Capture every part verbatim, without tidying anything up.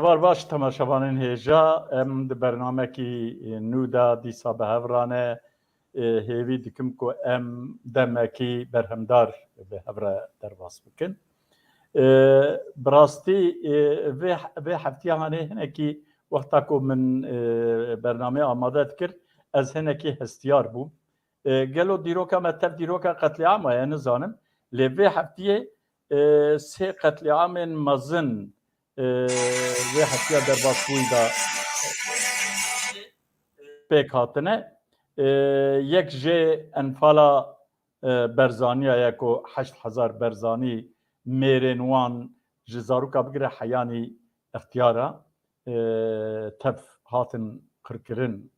Bar baş temaşevanên hêja, em di bernamekî nû de dîsa bi hev re ne. Hêvî dikim ku em demekî berhemdar bi hev re derbas bikin. Bi rastî vê, vê heftiya hanê hinekî wexta ku min bernameyê amade dikir, ez hinekî hestiyar bûm. Gelo dîroka me tev dîroka qetlîama ye, nizanim. Lê vê heftiyê sê qetlîamên mezin vê heftiya derbasbûyî de pêk hatine. Yek jê enfala Berzaniya ye ku heşt hezar Berzanî, mêrên wan ji zaroka bigire heyanî extiyara tev hatin qirkirin,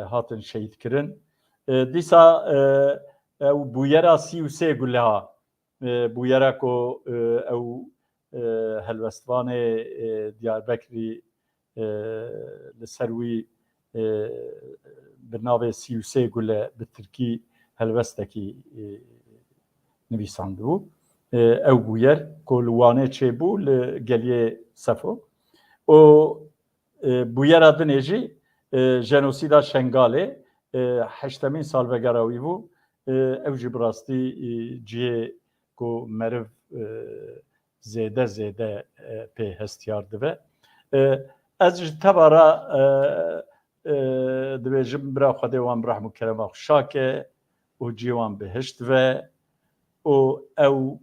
hatin şehîdkirin. Dîsa ew bûyera sî û sê guleha, bûyera ku ew helwestvanê Diyarbekirî li ser wî bi navê sî û sê gule bi tirkî helwestekî nivîsandibû. Ew bûyer ku li Wanê çêbû li Geliyê Sefo û bûyera dinê jî jenosîda Şengalê heştemîn salvegera wî bû. Ew jî bi rastî cihê ku meriv zêde zêde pê hestiyar dibe. Ez ji teva re dibêjim bira Xwedê wan bi rehm û kerema xwe şake û cihê wan bihişt ve û ew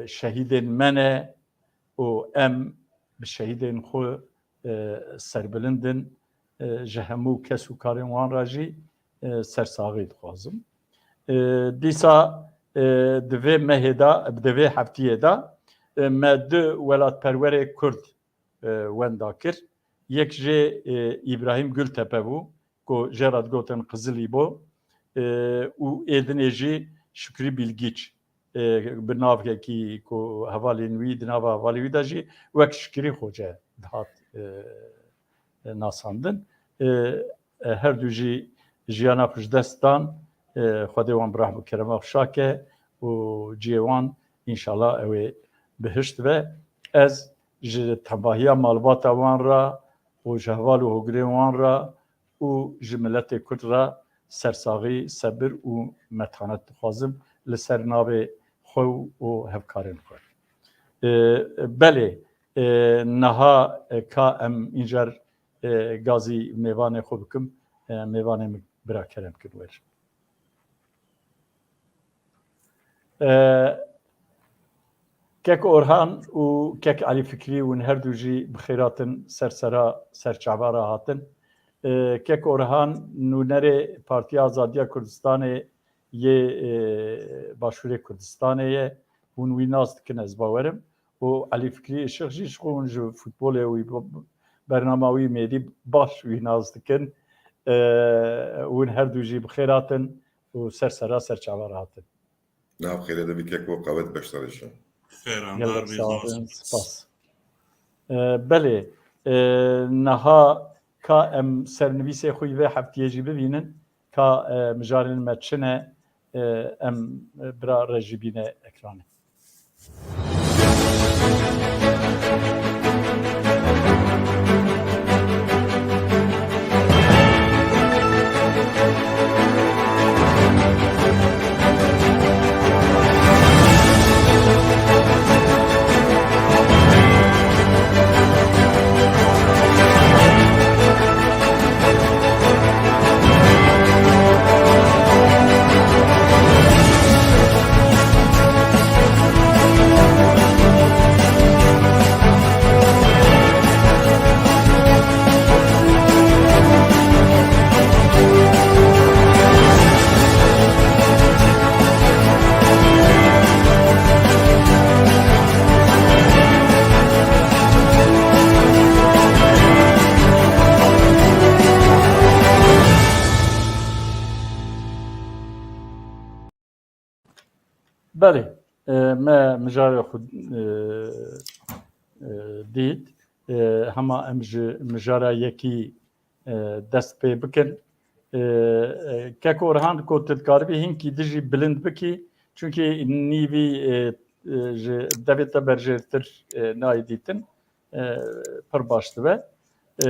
şehîdên me ne û em bi şehîdên xwe serbilind in. Ji hemû kes û karên wan re jî sersaxî dixwazim. Dîsa di vê mehê de, di vê heftiyê de me du welatperwerê Kurd wenda kir. Yek jê Îbrahîm Gultepe bû ku jê re digotin Qizil Îbo û ê dinê jî Şukrî Bilgiç bi navekî ku hevalên wî, di nava hevalê wî de jî wek Şukrî Xoce dihat nasandin. Her du jî jiyana xwe ji dest dan, Xwedê wan bi rehm û kerema xwe şake û cihê wan înşallah ew ê bihişt be. Ez ji tevahiya malbata wan re û ji heval û hogirên wan re û ji miletê Kurd re sersaxî, sebir û metanet dixwazim li ser navê xwe û hevkarên xwe. Belê, niha ka em încar gazî mêvanê xwe bikim, mêvanê min bira Kerem Kinwer. Kek Orhan û Kek Elî Fikrî hûn her du jî bi xêr hatin ser sera, ser çava re hatin. Kek Orhan nûnerê Partiya Azadiya Kurdistanê yê Başûrê Kurdistanê ye. Hûn wî nas dikin, ez bawerim. Û Elî Fikrî Işık jî ji xwe hûn ji futbolê wî, bernama wî mêdî baş wî nas dikin. Hûn her du jî bi xêr hatin û ser sera ser çava re hatin. Nav xêrê de bike ku qewet beşdarî şin. Xêrandar bî, spas. Belê, niha ka em sernivîsê xwe yî vê heftiyê jî bibînin, ka mijarên me çi ne, em bira rejî bîne ekranê. Belê, e, me mijarê xwe, e, e, dît. E, hema em ji mijara yekî, e, dest pê bikin. E, e, Kek Orhan, ku tu dikaribî hinkî dijî bilind bikî, çunkî nîvî, e, e, ji devê te berjêrtir, e, nayê dîtin. e, pir baş dibe. E,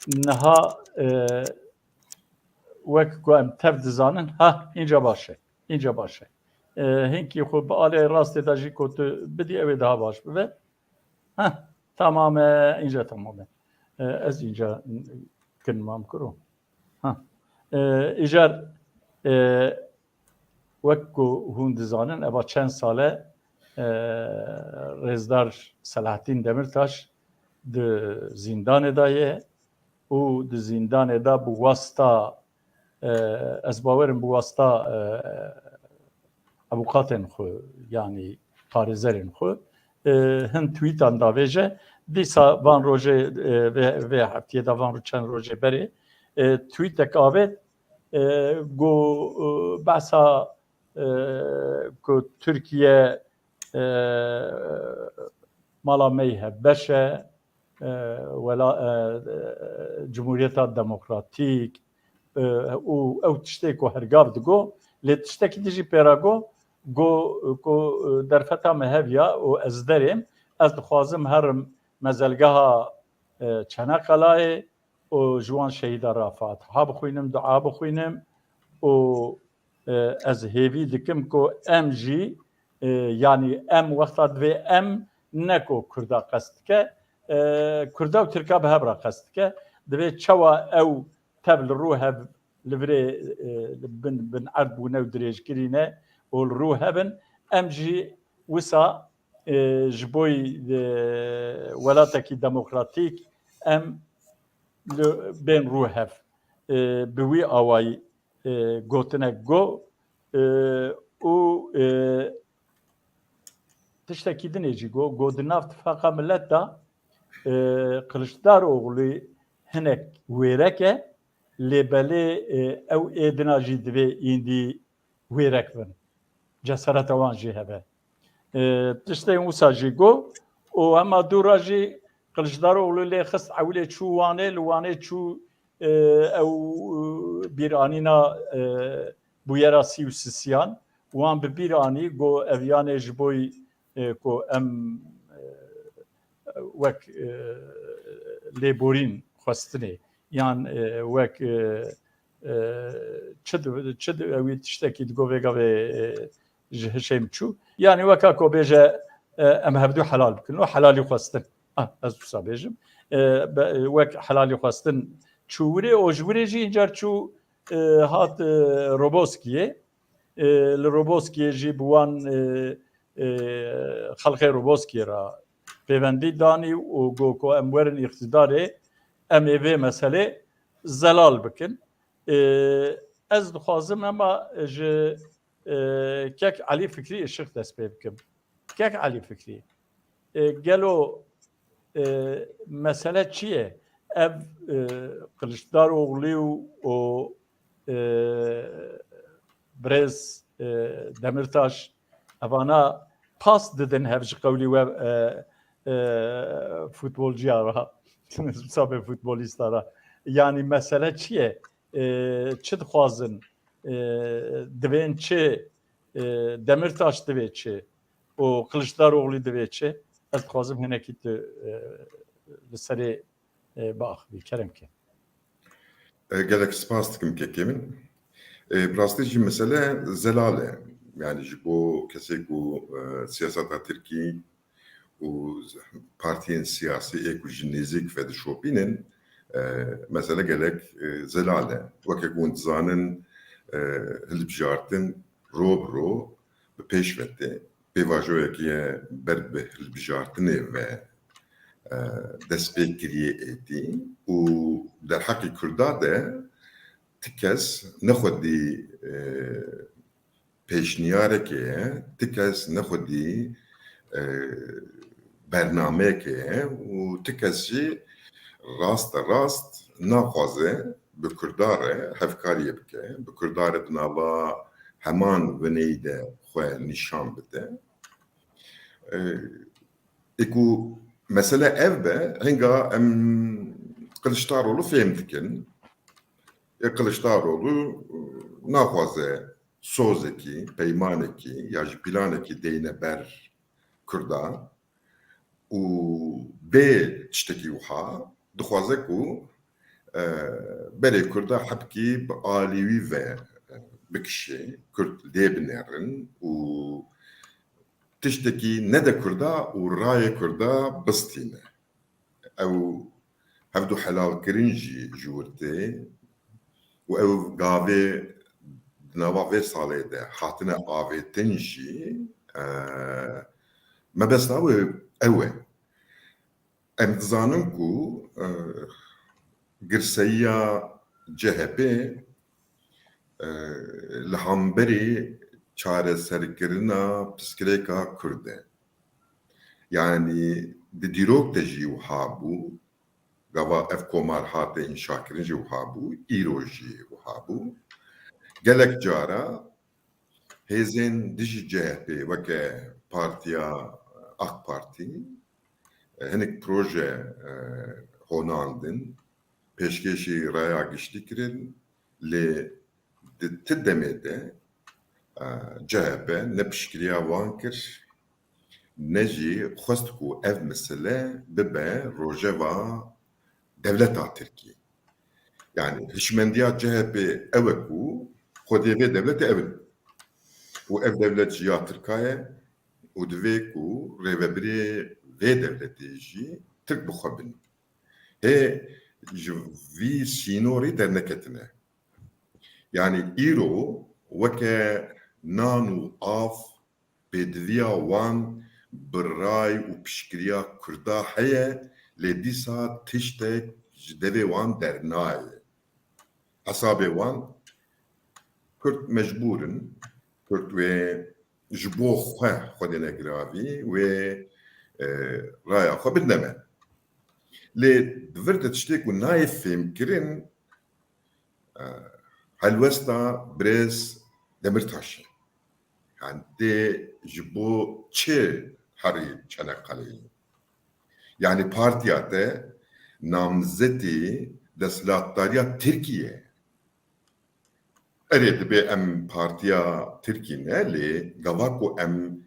niha, e, wek ku em tev dizanin, ha, înca baş e. Înca baş e. E, hinkî xwe bi alê rastê de jî ku tu bidî, ew ê daha baş bibe. Ha, tamam e, înca tamam e. E, ez înca kin mam kiro. Ha. E, îcar, e, wek ku hûn dizanin, eva çend sal e, e, Rêzdar Selahattin Demirtaş di zîndanê de ye û di zîndanê de bi wasta, e, ez bawerim bi wasta, e, avûkatên xwe, yanî parêzerên xwe, e, hin tweetan davêje. Dîsa van rojê, e, vê, vê heftiyê de, van ro-, çend rojê berê, e, tweetek avêt, e, got, e, behsa, e, ku Tirkiye, e, mala me yî hevbeş e, e, wela-, e, e, Cumhuriyeta Demokratîk, e, û ew tiştê ku hergav digo, lê tiştekî din jî pê re got, got ku, e, derfeta me hev ya û ez derêm, ez dixwazim herim mezelgeha, e, Çeneqelayê û ji wan şehîda re Fatiha bixwînim, dua bixwînim û, e, ez hêvî dikim ku em jî, e, yanî em wexta divê em ne ku Kurda qest dike, e, Kurda û Tirka bi hev re qest dike. Divê çawa ew tev li rû hev li virê, e, li bin, bin erd bûne û dirêjkirî ne û li rû hev in. Em jî wisa, e, ji bo, e, welatekî demokratîk em li, bên rû hev. E, bi wî awayî, e, gotinek got, e, û, e, tiştekî dinê jî got, got di nav tifaqa milet de, e, Kiliçdaroglu hinek wêrek e, lê belê, e, ew êdina jî divê îndî wêrek bin. Cesareta wan jî hebe. E, tiştên wisa jî got û hema dû re jî Kiliçdaroglu lê xist ewilê çû Wanê, li Wanê çû, e, ew, e, bîranîna, e, bûyera sî û sisiyan wan bi bîr anî, got ev yanê ji bo, e, ku em, e, wek, e, lêborîn xwestinê yan, e, wek, e, e, çi di, çi di, ew ê tiştekî digo vêga vê, e, ji hişê min çû. Yanî weka ku bêje, e, em hevdu helal bikin. O helalî xwestin. Ah, ez wisa bêjim. E, be-, wek helalî xwestin çû wirê, o ji wirê jî încar çû, e, hat, e, Roboskiyê. E, li Roboskiyê jî bi wan, e, e, xelkê Roboskiyê re pêvendî danî û got ku em werin îqtîdarê, em ê vê meselê zelal bikin. E, ez dixwazim hema ji, e, kek Elî Fikrî Işık dest pê bikim. Kek Elî Fikrî, e, gelo, e, mesele çi ye? Ev, e, Kiliçdaroglu û, û, e, birêz, e, Demirtaş, evana pas didin hev ji qewlî we, e, e, futbolciya re, misabê futbolîsta re. Yanî mesele çi ye? E, çi dixwazin? E, divên çi? E, Demirtaş divê çi? Û Kiliçdaroglu divê çi? Ez dixwazim hinekî tu, e, li serê, e, biaxivî. Kerem ke. E, gelek spas dikim kekê min. E, bi rastî jî mesele zelal e. Yani ji bo kesê ku, e, siyaseta Tirkî û partiyên siyasî ê ku ji nêzîk vedişopînin, e, mesele gelek, e, zelal e. Weke ku hûn dizanin, e, hilbijartin ro bi ro bi pêş ve tê. Pêvajoyekê ye ber bi hilbijartinê ve, e, dest pê kiriye êdî û derheqê Kurda de ti kes nexwedî, e, pêşniyarekê ye, ti kes nexwedî, e, bernameyekê ye û ti kes jî raste rast naxwaze bi Kurda re hevkariyê bike, bi Kurda re di nava heman wineyî de xwe nîşan bide. E, ê ku mesele ev be, hinga em Kiliçdaroglu fêm dikin. Ê Kiliçdaroglu, e, naxwaze sozekî, peymanekî ya jî planekî deyne ber Kurda. û bê tiştekî wiha dixwaze ku, e, berê Kurda hebkî bi alî wî ve, e, bikişê, Kurd lê binêrin û tiştekî nede Kurda û rayê Kurda bistîne. Ew hevdu helalkirin jî ji wir tê û ew gavê di nava vê salê de hatine avêtin jî, e, mebesta wê ew e. Em dizanin ku, e, girseyiya C H P, e, li hemberî çareserkirina pirsgirêka Kurd e. Yanî di dîrok de jî wiha bû, gava ev komar hate înşakirin jî wiha bû, îro jî wiha bû. Gelek cara hêzên dijî C H P weke partiya AK Partî, e, hinek proje, e, honandin, pêşkêşî raya giştî kirin, lê di ti demê de, e, C H P ne piştgiriya wan kir, ne jî xwest ku ev mesele bibe rojeva dewleta Tirkî. Yani hişmendiya C H P ew e ku xwediyê vê dewletê ew in. Û ev dewlet jî ya Tirka ye û divê ku rêvebirê vê dewletê jî Tirk bi xwe bin. Hê ji vî sînorî derneketine. Yani îro weke nan û av pêdiviya wan bi ray û piştgiriya Kurda heye, lê dîsa tiştek ji devê wan dernayê. Hesabê wan Kurd mecbûr in, Kurd wê ji bo xwe xwedê negiravî, wê, e, raya xwe bidine me. Lê di vir de tiştê ku nayê fêmkirin, e, helwesta birêz Demirtaş e. Yani tê ji bo çi herî Çeneqeleyê? Yani partiya te namzetî desthilatdariya Tirkiye. Erê, dibe em partiya Tirkî ne, lê gava ku em,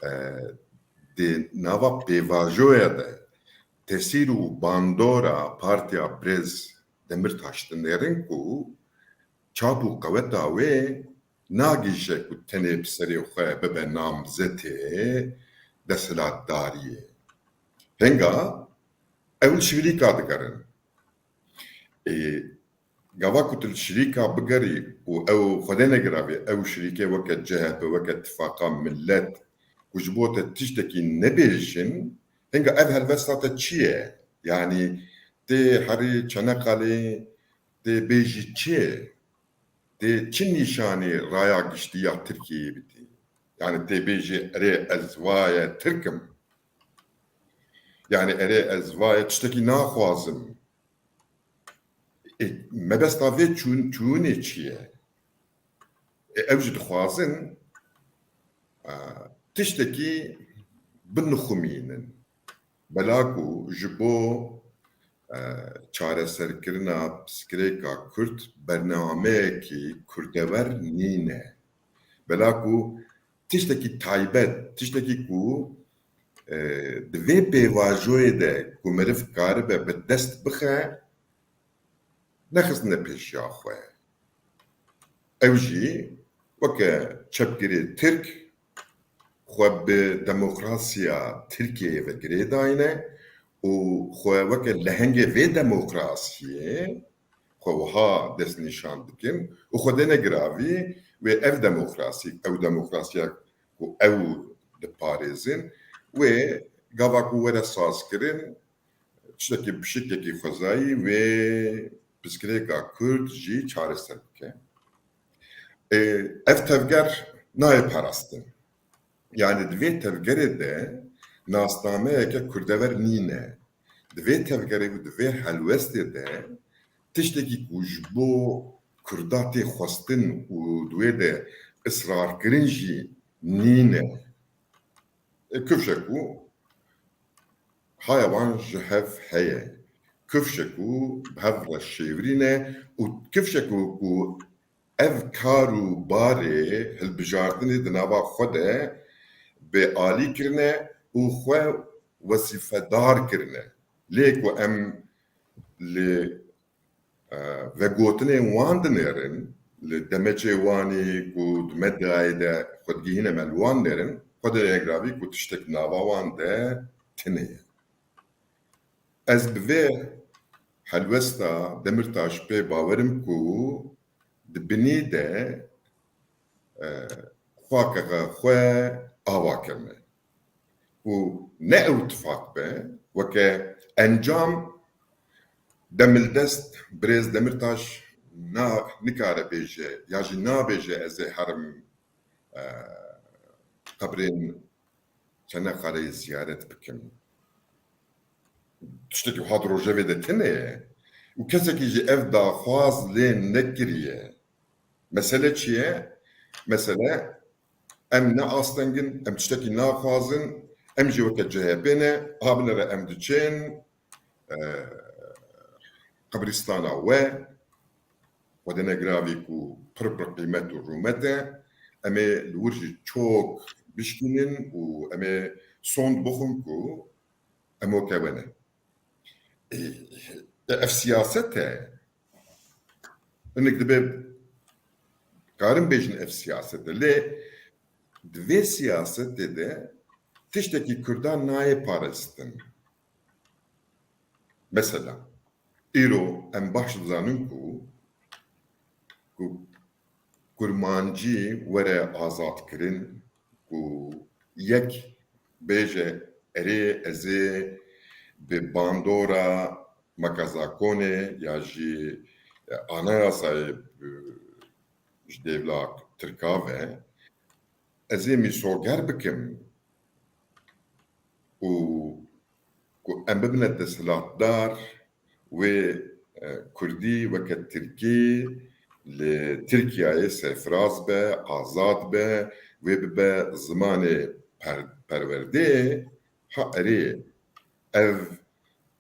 e, di nava pêvajoya de tesîr û bandora partiya birêz Demirtaş dinêrin ku çap û qeweta wê nagihîje ku tenê bi serê xwe bibe namzetê desthilatdariyê. Hinga ew li şirîka digerin. Ê, gava ku tu li şirîka bigerî û ew xwedê negiravê, ew şirîkê weke C H P, weke Tifaqa Millet, ku ji bo te tiştekî nebêjin, hinga ev helwesta te çi ye? Yanî tê herî Çeneqelê, tê bêjî çi? Tê çi nîşanî raya giştî ya Tirkiyeyê bidî? Yanî tê bêjî erê ez vaye Tirk im. Yanî erê ez vaye tiştekî naxwazim. Ê, mebesta vê çûn-, çûnê çi ye? Ê, ew jî dixwazin, a, tiştekî binixumînin. Bela ku ji bo, e, çareserkirina pirsgirêka Kurd bernameyekî kurdewer nîne. Bela ku tiştekî taybet, tiştekî ku, e, di vê pêvajoyê de ku meriv karibe bi dest bixe, nexistine pêşiya xwe. Ew jî weke çepgirê Tirk xwe bi demokrasiya Tirkiyeyê ve girêdayne û xwe weke lehengê vê demokrasiyê xwe wiha destnîşan dikin û xwedê negiravî wê ev demokrasî, ew demokrasiya ku ew diparêzin, wê gava ku were sazkirin, tiştekî pişikekî xwezayî wê pirsgirêka Kurd jî çareser bike. Ê, ev tevger nayê parastin. Yani di vê tevgerê de nasnameyeke kurdewer nîne. Di vê tevgerê û di vê helwestê de tiştekî ku ji bo Kurda tê xwestin û di wê de israrkirin jî nîne. E, kifşek û haya wan ji hev heye. Kifşek û bi hev re şêwirîne û kifşek û ku ev kar û barê hilbijartinê di nava xwe de bi alî kirine û xwe wesîfedar kirine. Lê ku em li, e, vegotinên wan dinêrin, li demecê wanî ku di medyayê de xwe digihîne me li wan nêrin, xwe dêne giravî ku tiştek nava wan de tune ye. Ez bi vê helwesta Demirtaş pê bawer im ku di binî de, e, xwakexa xwe ava kirine. Ku ne ew tifaq be, weke encam demildest birêz Demirtaş na, nikare bêje, ya jî nabêje ez ê herim, e, qebrên Çeneqaleyê ziyaret bikim. Tiştekî wiha di rojevê de tune ye. Û kesekî jî ev daxwaz lê nekiriye. Mesele çi ye? Mesele em ne asteng in, em tiştekî naxwazin, em jî weke C H P ne, ha binêre em diçin, e, qebrîstana we, xwedêne giravî ku pir bi qîmet û rûmet e, em ê li wir jî çok bişkînin û em ê sond bixwin ku em weke we ne. E, e, ev siyaset e. Hinek dibe karin bêjin ev siyaset e. Lê di vê siyasetê de tiştekî Kurdan nayê parastin. Mesela, îro em baş dizanin ku, ku kurmancî were azadkirin, ku yek bêje, erê, ez ê bi bandora Makazakonê ya jî, e, anayasayê, e, ji dêvla Tirka ve, ez ê mîsoger bikim û ku em bibine desthilatdar, wê, e, kurdî weke tirkî li Tirkiyeyê serfiraz be, azad be, wê bibe zimanê per-, perwerdê, ha erê, ev,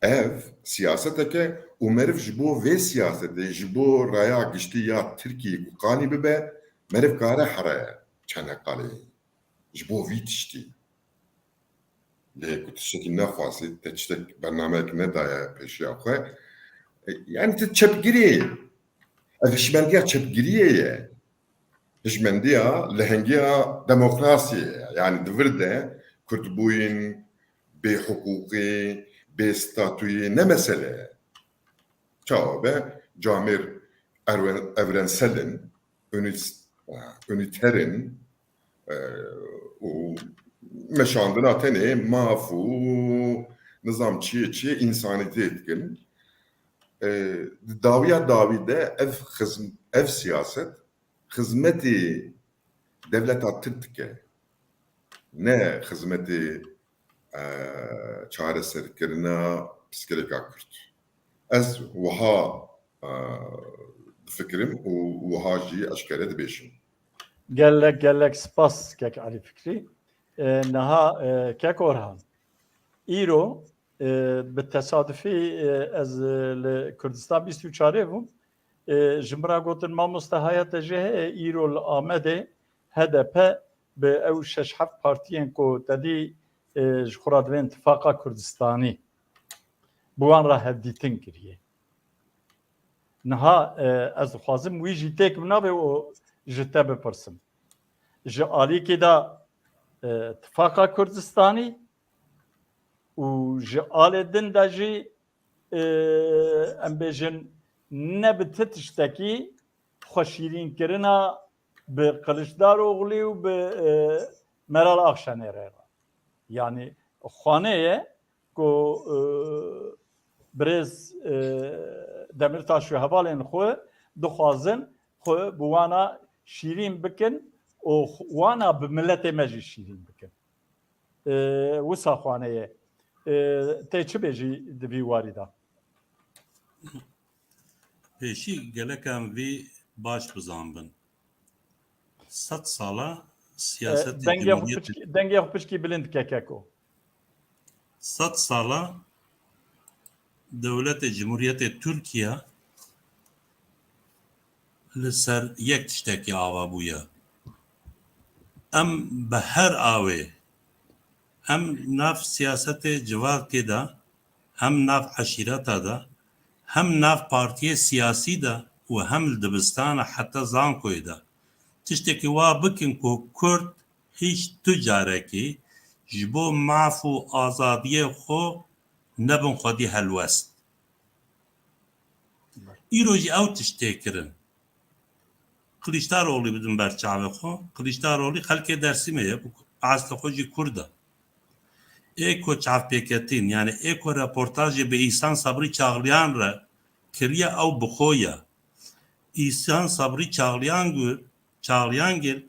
ev siyaseteke û meriv ji bo vê siyasetê, ji bo raya giştî ya Tirkiyê ku qanî bibe, meriv kare here Çeneqaleyê. Ji bo vî tiştî. Lê ku tiştekî nexwazî, te tiştek bernameyek nedaye pêşiya xwe. E, yani tu çepgirî yê. Ev hişmendiya çepgiriyê ye. Hişmendiya lehengiya demokrasiyê ye. Yani di vir de kurdbûyîn, bêhiqûqî, bêstatuyî ne mesele ye. Çawa be? Camêr erwen-, evrensel in, unîs-, unîter in, e, û meşandina tenê maf û nizam çiyê çiyê însanîtê dikin. E, di dawiya dawî de ev xizm-, ev siyaset xizmetê dewleta Tirk dike, ne xizmetê, e, çareserkirina pirsgirêka Kurd. Ez wiha, e, difikirim û wiha jî eşkere dibêjim. Gelek, gelek spas kek Elî Fikrî. E, niha, e, kek Orhan, îro, e, bi tesadufî, e, ez, e, li Kurdistan bîst û çarê bûm. E, ji min re gotin, mamoste, haya te jê heye, îro li Amedê H D P bi ew şeş heft partiyên ku te dî, e, ji xwe re divên Tifaqa Kurdistanî, bi wan re hevdîtin kiriye. Niha, e, ez dixwazim wî jî têk min navê û ji te bipirsim. Ji alîkê de, e, Tifaqa Kurdistanî û ji alê din de jî, e, em bêjin, ne bi ti tiştekî xweşîrînkirina bi Kiliçdaroglu û bi, e, Meral Akşenerê re. Yanî xanê ye ku, e, birêz, e, Demirtaş û hevalên xwe dixwazin xwe bi wana şîrîn bikin û wana bi miletê me jî şîrîn bikin. E, wisa xanê ye. E, tê çi bêjî di vî warî de? Pêşî gelek em vî baş bizanbin. Sed sala, e, siyasetê dengê xwe cumhuriyetê piçkî, dengê xwe piçkî bilind ke keko. Sed sala dewletê Cumhuriyetê Tirkiye li ser yek tiştekî ava bûye. Em bi her awê Hem nav siyasetê civakê de, hem nav eşîreta de, hem nav partiyê siyasî de û hem li dibistana heta zankoyê de tiştekî wa bikin ku Kurd hîç tu carekî ji bo maf û azadiyê xwe nebin xwedî helwest. Îro jî ew tişt tê kirin. Kiliçdaroglu bidin ber çavê xwe. Kiliçdaroglu xelkê Dersimê ye. Eslê xwe jî Kurd e. Ê ku çavpêketîn, yani ê ku reportajê bi Îhsan Sabrî Çaxliyan re kiriye, ew bi xwe ye. Îhsan Sabrî Çaxliyan gu-, Çaxliyangil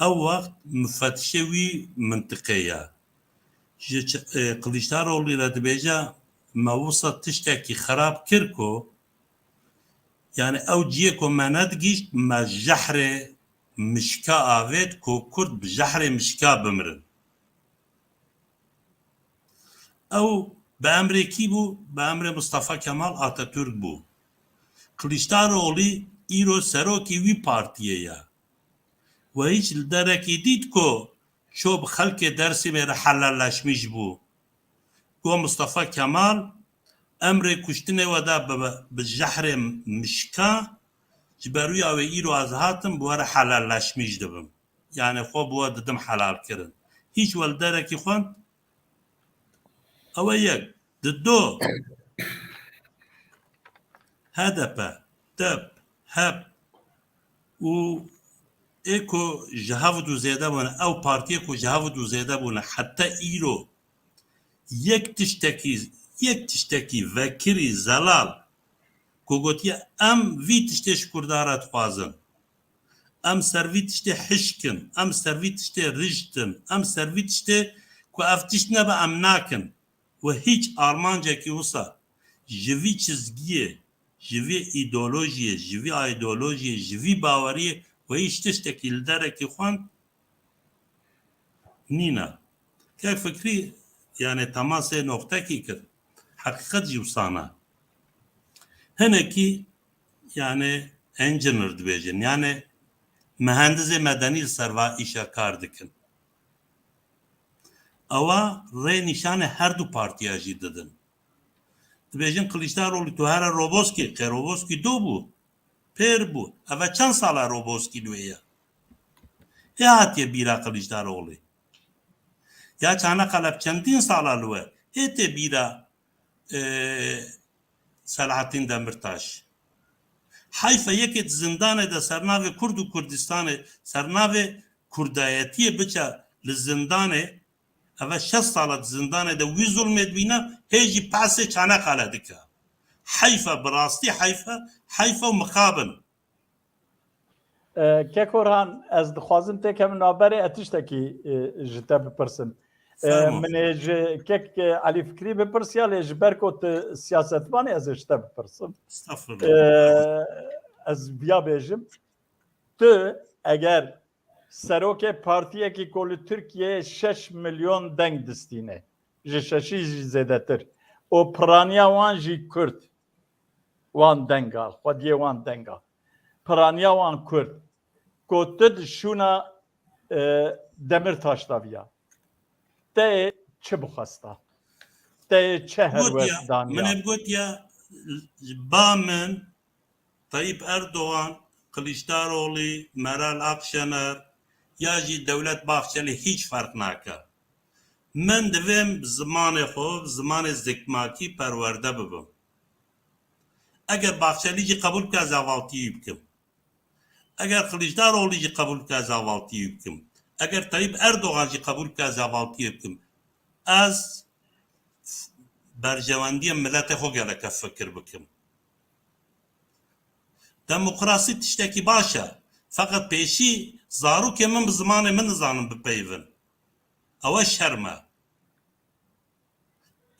ew wext mifetişê wî mintiqê ye. Ji ç-, e, Kiliçdaroglu re dibêje, me wisa tiştekî xerab kir ku, yani ew ciyê ku me nedigîşt, me jehrê mişka avêt ku Kurd bi jehrê mişka bimirin. Ew bi emrê kî bû? Bi emrê Mustafa Kemal Atatürk bû. Kiliçdaroglu îro serokê wî partiyê ye. We hîç li derekî dît ku ço bi xelkê Dersimê re helalleşmiş bû? Got Mustafa Kemal, emrê kuştinê we da bi, bi jehrê mişka, ji ber wî awê îro ez hatim, bi we re helalleşmiş dibim. Yani xwe bi we didim helal kirin. Hîç we li derekî xwend? Ew e yek. Di do, H D P, DEP, HEP û ê ku ji hev du zêde bûne, ew partiyê ku ji hev du zêde bûne, heta îro yek tiştekî, yek tiştekî vekirî zelal ku gotiye, em vî tiştê ji Kurdan re dixwazin. Em ser vî tiştê hişk in, em ser vî tiştê rişt in, em ser vî tiştê ku ev tişt nebe em nakin. We hîç armancekî wisa ji vî çizgiyê, ji vî îdeolojiyê, ji vî aîdeolojiyê, ji vî baweriyê we hîç tiştekî li derekî xwend nîne. Kek Fikrî, yani temasê noqtekî kir. Heqîqet jî wisana. Hinekî, yani engineer dibêjin, yani mehendizê medenî li ser va îşa kar dikin. Ewa rê nîşanê her du partiya jî didin. Dibêjin Kiliçdaroglu tu here Roboskî, qê Roboskî do bû, pêr bû. Eve çend sala Roboskî li wê ye? Hê hatiye bîra Kiliçdaroglu? Ya Çanakkale bi çendîn sala li we? Hê tê bîra, e, Selahattin Demirtaş? Heyfe yekê di zindanê de ser navê Kurd û Kurdistanê, ser navê Kurdayetiyê biçe li zindanê, eve şeş sala di zindanê de wî zulmê dibîne, hê jî behsê Çanakkale dike. Heyfe, bi rastî heyfe, heyfe û mixabin. E, Kek Orhan, ez dixwazim têkevim navberê, ez tiştekî, e, ji te bipirsim. E, Fermo. Min ê ji Kek, e, Elî Fikrî bipirsiya, lê ji ber ku tu siyasetvan î, ez ê ji te bipirsim. Estağfurullah. E, ez viya bêjim. Tu eger serokê partiyekî ku li Tirkiyeyê şeş milyon deng distîne, ji şeşî jî zêdetir, û piraniya wan jî Kurd, wan denga, xwediyê wan denga, piraniya wan Kurd, ku tu di şûna, e, Demirtaş de viya, te yê çi bixwesta? Te yê çi herwest daniya? Min ê gotiya, ba min, Tayyip Erdogan, Kiliçdaroglu, Meral Akşener ya jî Devlet Bahçeli hîç ferq nake. Min divêm bi zimanê xwe, bi zimanê zikmakî perwerde bibim. Eger Bahçeli jî qebûl bike, ez hevaltiyî bikim. Eger Kiliçdaroglu jî qebûl bike, ez hevaltiyî bikim. Eger Tayyip Erdogan jî qebûl bike, ez hevaltiyê bikim. Ez berjewendiyê miletê xwe geleke fikir bikim. Demokrasî tiştekî baş e. Feqet pêşî zarokê min bi zimanê min nizanin bipeyivin. Ew e şerm e.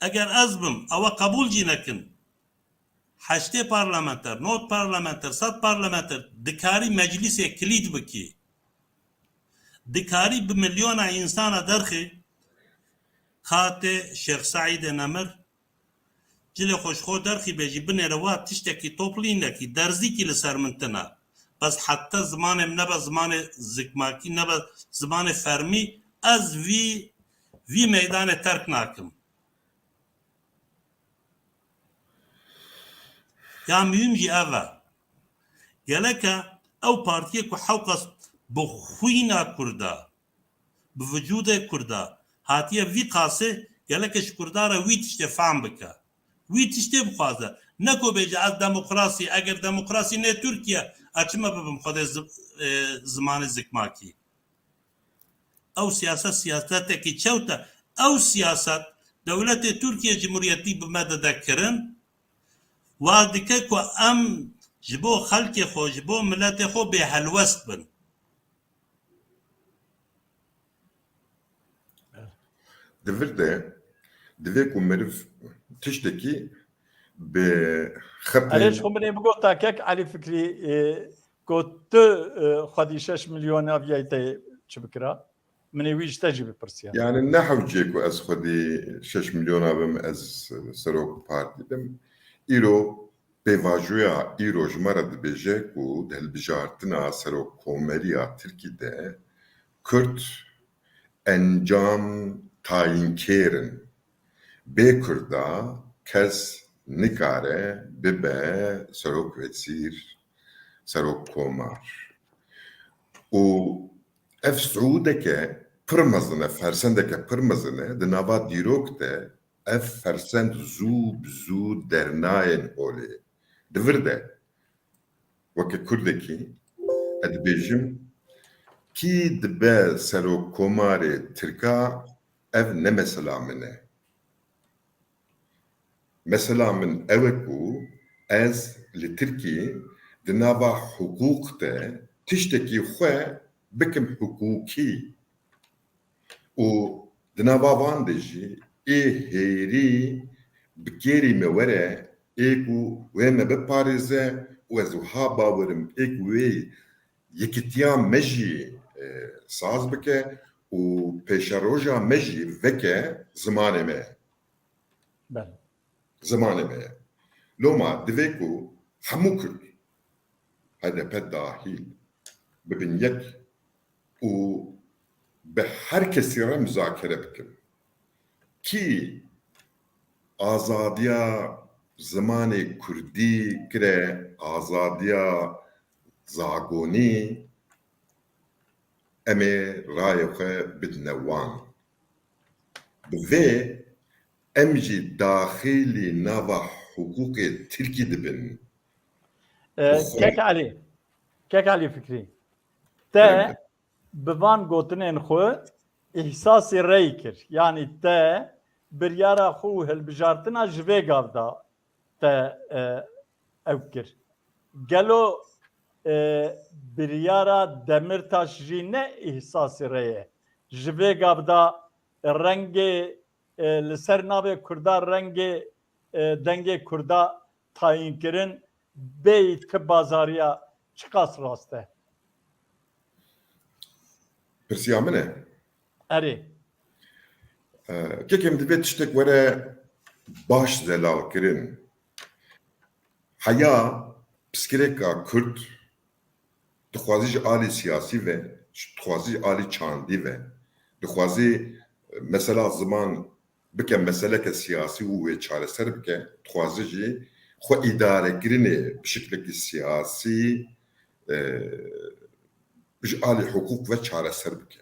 Eger ez bim, ew e qebûl jî nekin. Heştê parlamenter, nod parlamenter, sed parlamenter, dikarî meclîsê kilît bikî. Dikarî bi milyona însana derxî, xatê Şêx Seîdê Nemir, cilê xwe ji xwe derxî bêjî, binêre wa tiştekî toplînekî, derzîkî li ser min tune. Bes heta zimanê min nebe zimanê zikmakî, nebe zimanê fermî, ez vî Vî meydanê terk nakim. Ya muhîm jî ev e. Geleke ew partiyê ku hewqas bi xwîna Kurda, bi vücudê Kurda hatiye vî qasê, geleke ji Kurda re wî tiştê fehm bike. Wî tiştê bixwaze. Ne ku bêje, ez demokrasî, eger demokrasî ne Tirkiye, ez çima bibim xwedê zi-, e, zimanê zikmakî? Ew siyaset siyasetekî çewt e. Ew siyaset dewletê Tirkiye Cumhuriyetî bi me dide kirin. Wa dike ku em ji bo xelkê xwe, ji bo miletê xwe bêhelwest bin. Di vir de divê ku meriv tiştekî bi xepê... Erê, ji xwe min ê bigota kek Elî Fikrî, e, ku tu, e, xwedî şeş milyon aviyayî te çi bikira? Min ê wî ji te jî bipirsiya. Yani ne hewcê ku ez xwedî şeş milyona bim, ez serok partî bim. Îro pêvajoya îro ji me re dibêje ku di hilbijartina serokkomeriya Tirkî de Kurd encam tayînkêr in. Bê Kurda kes nikare bibe serok wezîr, serok komar. Û ev siûdeke pir mezin e, fersendeke pir mezin e, di nava dîrok de ev fersend zû bi zû dernayên holê. Di vir de weke Kurdekî ez dibêjim, kî dibe serokkomarê Tirka, ev ne mesela min e. Mesela min ew e ku ez li Tirkî di nava hiqûq de tiştekî xwe bikim hiqûqî. Û di nava van de jî ê hêrî bi kêrî me were, ê ku wê me biparêze û ez wiha bawerim ê ku wê yekitiya me jî, e, saz bike û pêşeroja me jî veke zimanê me ye. Belê. Zimanê me ye. Loma divê ku hemû Kurd, H D P dahîl, bibin yek û bi her kesî re muzakere bikin. Kî azadiya zimanê kurdî kire azadiya zagonî, em ê rayê xwe bidine wan. Bi vê em jî daxilî nava hiqûqê Tirkî dibin. E, Kek Elî, Kek Elî Fikrî, te bi van gotinên xwe îhsasî reyî kir. Yanî te biryara xwe û hilbijartina ji vê gav de te, e, ew kir. Gelo, e, biryara Demirtaş jî ne îhsasî reyê? Ji vê gav de rengê, e, li ser navê Kurda rengê, e, dengê Kurda tayîn kirin bêyî ti bazariya çiqas rast e? Pirsiya min e. Erê. E, kekem divê tiştek were baş zelal kirin. Heya piskirêka Kurd dixwazî ji alî siyasî ve, dixwazî ji alî çandî ve, dixwazî, e, mesela ziman bike meseleke siyasî û wê çareser bike, dixwaze jî xwe îdarekirinê bi şiklekî siyasî, e, ji alî hiqûq ve çareser bike.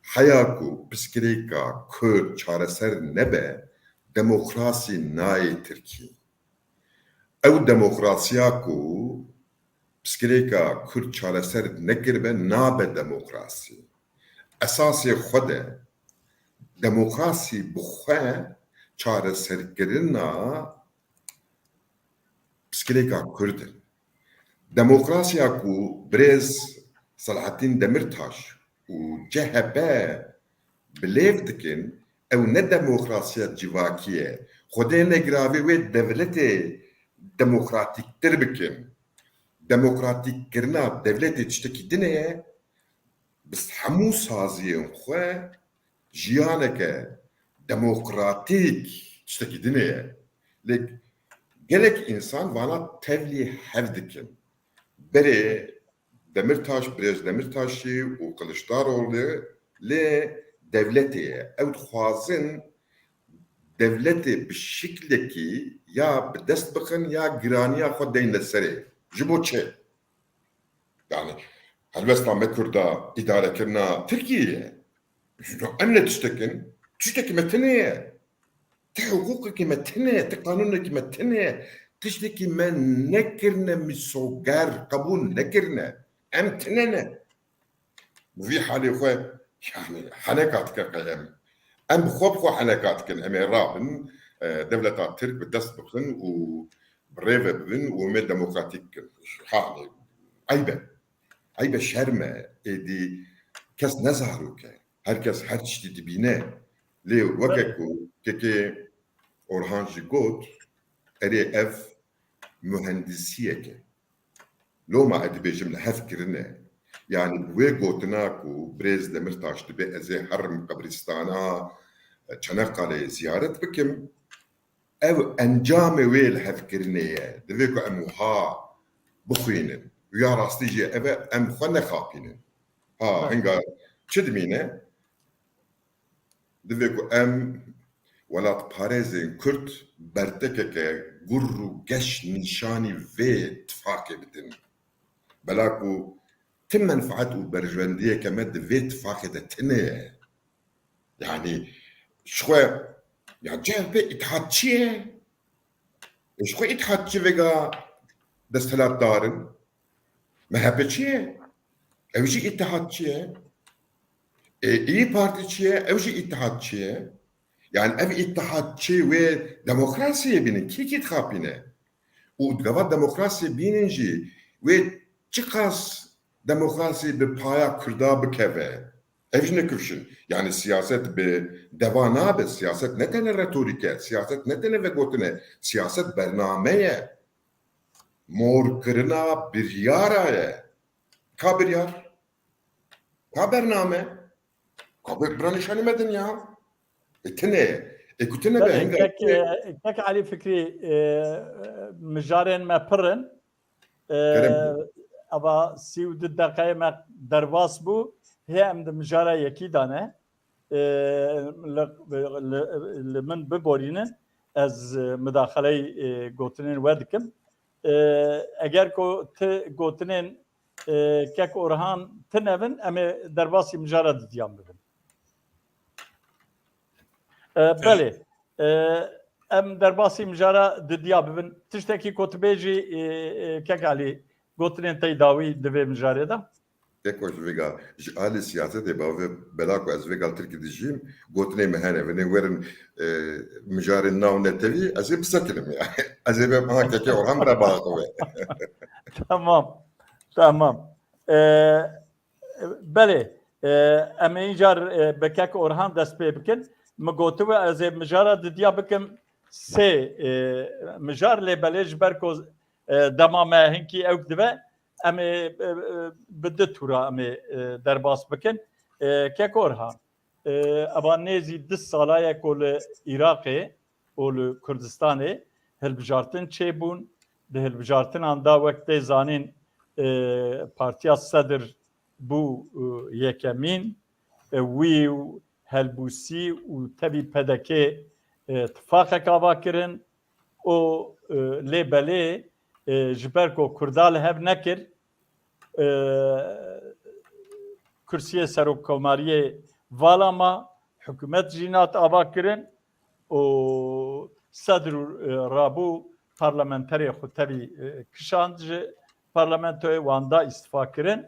Heya ku piskirêka Kurd çareser nebe, demokrasî nayê Tirkî. Ew demokrasiya ku piskirêka Kurd çareser nekiribe, nabe demokrasî. Esasê xwe de demokrasî bi xwe çareserkirina piskirêka Kurd e. Demokrasiya ku birêz Selahattin Demirtaş û C H P bi lêv dikin, ew ne demokrasiya civakî ye. Xwedê negiravê wê dewletê demokratîktir bikin. Demokratîkkirina dewletê tiştekî din e, bi hemû saziyên xwe jiyaneke demokratîk tiştekî din e. Lê gelek însan vana tevlî hev dikin. Berê Demirtaş, birêz Demirtaşî û Kiliçdaroglu lê dewletê ye. Ew dixwazin dewletê bi şiklekî ya bi dest bixin ya giraniya xwe deyne serê. Ji bo çi? Yani helwesta me Kurda îdarekirina Tirkiyê ye. Em ne tiştekin? Tiştekî me tune ye. Ti hiqûqekî me tune, ti qanûnekî me tune, tiştekî me nekirine misoger, qebûl nekirine. Em tune ne. Bi vî halê xwe, yani, heneka dike qey em. Em bi xwe bi xwe heneka dikin. Em ê rabin, e, dewleta Tirk bi dest bixin û bi rê ve bibin û em ê demokratîk bikin. Hanê, eyb e. Eyb e, şerm e. Êdî kes ne zarok e. Her kes her tiştî dibîne. Lê weke ku kekê Orhan jî got, erê ev muhendisiyek e. Loma ez dibêjim li hev kirine. Yani bi wê gotina ku birêz Demirtaş dibê ez ê herim qebrîstana Çanakkale'yê ziyaret bikim, ev encamê wê li hev kirinê ye. Divê ku em wiha bixwînin. Ya rastî jî ev e, em xwe nexapînin. Ha, hinga çi dimîne? Divê ku em welatparêzên Kurd bertekeke gur û geş nîşanî vê tifaqê bidin. Bela ku ti menfaet û berjwendiyeke me di vê tifaqê de tune ye. Yani ji xwe, ya C H P îtihatçî ye. Ji xwe îtihatçî vêga desthilatdar in. M H P çi ye? Ew jî îtihatçî ye. Ê, İYİ Parti çi ye? Ew jî îtihatçî ye. Yani ev îtihatçî wê demokrasiyê bînin. Kî kî dixapîne? Û di gava demokrasiyê bînin jî wê çiqas demokrasî bi paya Kurda bikeve? Ev jî nekifşin. Yani siyaset bi deva nabe. Siyaset ne tene retorîk e. Siyaset ne tene vegotin e. Siyaset bername ye. Morkirina biryara ye. Ka biryar? Ka bername? Ka bi-, bira nîşanî me din ya. E, tine ye. E, ku tine be, hinga kek, e, kek Elî Fikrî, e, mijarên me pir in. E, Kerem. Eva sî û du deqeyê me derbas bû. Hê em di mijara yekî de ne. E, li, li, li min biborînin, ez, e, midaxeleyê, e, gotinên we dikim. E, eger ku ti gotinên, e, kek Orhan tune bin, em ê derbasî mijara didiyan bibin. E, belê. E, em derbasî mijara didiya bibin. Tiştekî ku tu bêjî, e, e, kek Elî, gotinên te yî dawî di vê mijarê de? Keko ji vêga, ji alî siyasetê bavê bela ku ez vêga li Tirkî dijîm, gotinê min hene, binê werin, e, mijarên nav netewî, ez ê bisekinim yani. Ez ê bêm, aha, kekê Orhan bira biaxive. Tamam, tamam. E, belê, e, em ê încar, e, bi kek Orhan dest pê bikin. Min gotibe ez ê mijara didiya bikim sê, e, mijar, lê belê ji ber ku, e, dema me hinkî ewk dibe, em ê, e, e, bi du tûra em ê, e, derbas bikin. E, kek Orhan, e, eva nêzî du sala ye ku li Iraqê û li Kurdistanê hilbijartin çêbûn. Di hilbijartinan de wek tê zanîn, e, Partiya Sedir bû, e, yekemîn, e, wî û Helbûsî û tevî P D K, e, tifaqek ava kirin û, e, lê belê, e, ji ber ku Kurda li hev nekir, e, kursiyê serokkomariyê vala ma, hikûmet jî nat ava kirin û Sedr, e, rabû parlamenterê xwe tevî, e, kişand ji parlamentoyê, wan da îstifa kirin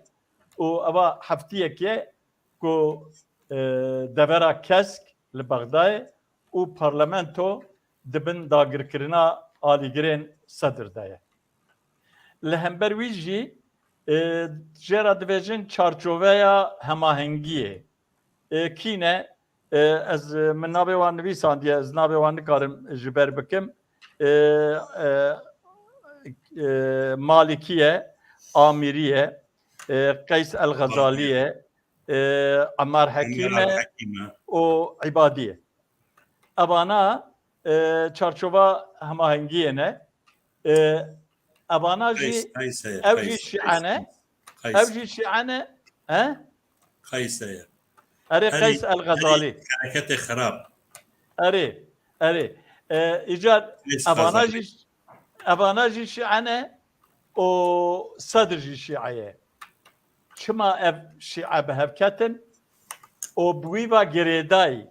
û eva heftiyek e ku, e, devera kesk li Bexdayê û parlamento di bin dagirkirina alîgirên Sedr de ye. Li hember wî jî, e, jê re dibêjin çarçoveya hemahengiyê. E, kî ne? E, ez, e, min navê wan nivîsandiye, ez navê wan nikarim ji ber bikim. E, e, e, Malikî ye, Amîrî ye, e, Qeys El Xezalî ye, e, Emmar Hekîm e û Îbadî ye. Evana, e, çarçova hemahengiyê ne. E, evana jî, ev jî şîe ne. Ev jî şîe ne. He? Qeyse ye. Erê Qeys El Xezalî. Hereketê xirab. Erê, erê. E, îcar Qeys evana Xezalî. Jî, evana jî şîe ne û Sedr jî şîe ye. Çima ev şîe bi hev ketin û bi wî ve girêdayî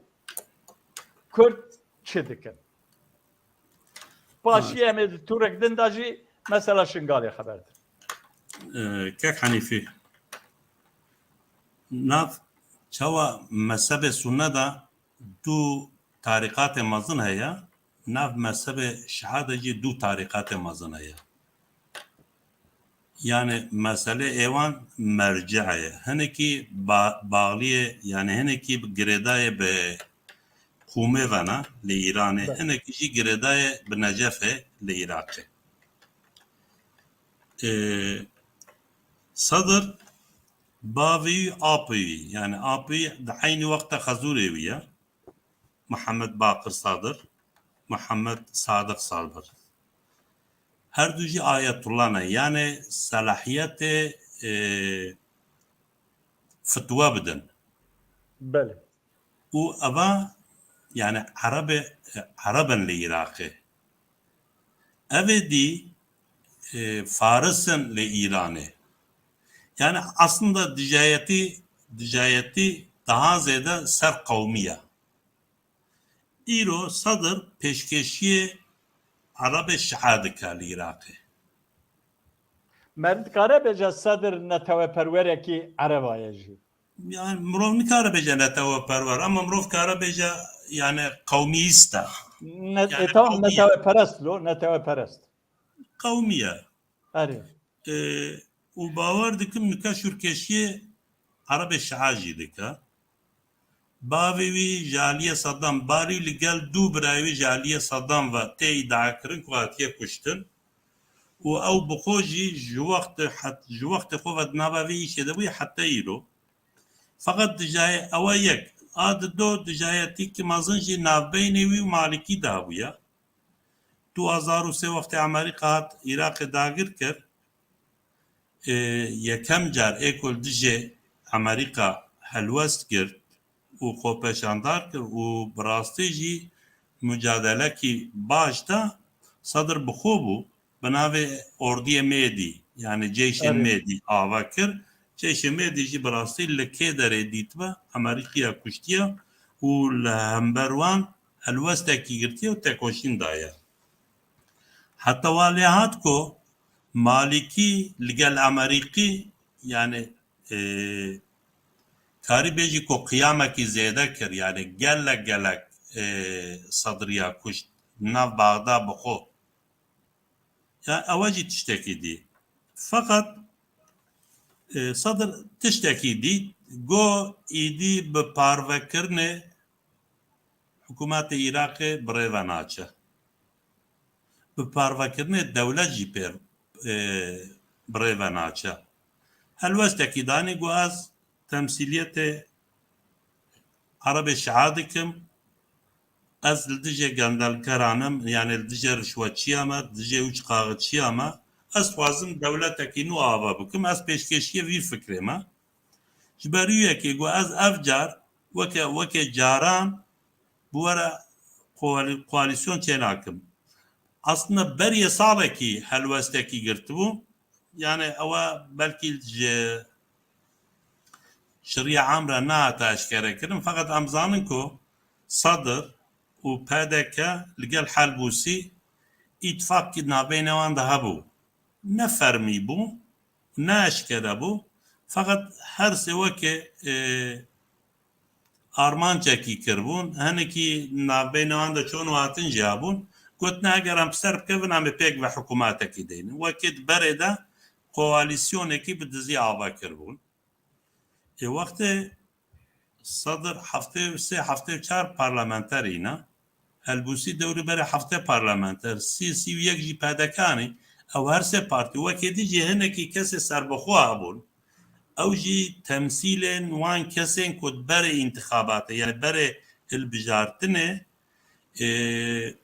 Kurd çi dikin? Paşî em ê di tûrek din de jî mesela Şingalê xeber din. Ee, Kek Hanîfî, nav çawa mezhebê Sunne de du tarîqatê mezin heye, nav mezhebê Şia de jî du tarîqatê mezin heye. Yani mesele êwan merci ye. Hinekî ba-, bağliyê, yani hinekî girêdayê bi Qûmê ve ne li Îranê, hinekî jî girêdayê bi Necefê li Iraqê. Ee, Sadr bavê wî, apê wî, yani apê wî di eynî wexta xezûrê wî ye. Mihemed Baqir Sadr, Mihemed Sadiq Sadr. Her du jî ayetullah ne, yani selahiyetê, e, fitwe bidin. Belê. Û eva, yani Erebe, Ereb in li Iraqê. Evê dî, e, Faris in li Îranê. Yani aslında dijayetî, dijayetî daha zêde ser qewmî ye. Îro Sadr pêşkêşiyê Erebê Şia dike li Iraqê. Meriv dikare bêje Sadr neteweperwerekî Ereba ye jî? Yani mirov nikare bêje neteweperwer, ama mirov kare bêje yani qewmîst e. Ne, yani e, tamam, qewmî ye. Neteweperest lo, neteweperest. Qewmî ye. Erê. E, û bawer dikim nika şûrkeşiyê Erebê Şia jî dike. Bavê wî ji aliyê Saddam, barî li gel du birayê wî ji aliyê Saddam ve tê îdiakirin ku hatiye kuştin. Û ew bi xwe jî ji wextê het-, ji wextê xwe ve di nava vê îşê de bûye heta îro. Feqet dijayê ew e yek, a dido dijayetî ki mezin jî navbeynê wî û Malîkî de hebûye. Du hezar û sê wextê Amerîka hat Iraqê dagir kir, e, yekem car ê ku li dijê Amerîka helwest girt û xwe peşandar kir û bi rastî jî mucadelekî baş da, Sadr bi xwe bû, bi navê Ordiyê Mêdî, yani Ceyşê Erê. Mêdî ava kir. Ceyşê Mêdî jî bi rastî li kê derê dîtibe, Amerîkaya kuştiye û li hember wan helwestekî girtiye û tekoşîn daye. Heta wa lê hat ku Malîkî li gel Amerîkî, yani, e, karî bêjî ku qiyamekî zêde kir, yani gelek gelek, e, Sadriya kuşt nav Baxda bi xwe. Ya ew jî tiştekî dî. Feqet, e, Sadr tiştekî dî, got, îdî bi parvekirinê hikûmetê Iraqê bi rê ve naçe. Bi parvekirinê dewlet jî pê, e, bi rê ve naçe. Helwestekî danî, got, ez temsîliyetê Erebê Şia dikim, ez li dijê gendelkeran im, yani li dijê rişwetçiya me, dijê uçqaxçiya me, ez dixwazim dewletekî nû ava bikim, ez pêşkêşiyê vî fikrê me. Ji ber wî yekê got, ez ev car weke, weke caran bi we re koali-, koalîsyon çênakim. Aslında berê salekî helwestekî girtibû. Yani ew e belkî ji şirîya am re nehate eşkerekirin, feqet em zanin ku Sadr û P D K li gel Helbûsî îtifaqkî navbeyne wan de hebû. Ne fermî bû, ne eşkere bû, feqet her sê weke, e, armancekî kiribûn. Hinekî navbeyna wan de çon û hatin jî hebûn. Gotin, eger em bi ser bikevin, em ê pêk ve hikûmetekî deynin. Wekî di berê de koalîsyonekî bi dizî ava kiribûn. Ê wextê Sadr heftê û sê, heftê û çar parlamenter îna. Helbûsî dewrî berê heftê parlamenter, sî, sî û yek jî P D K anî. Ew her sê partî wekê dî jî hinekî kesê serbixwe hebûn. Ew jî temsîlên wan kesên ku di berê întixabatê, yani berê hilbijartinê, ê,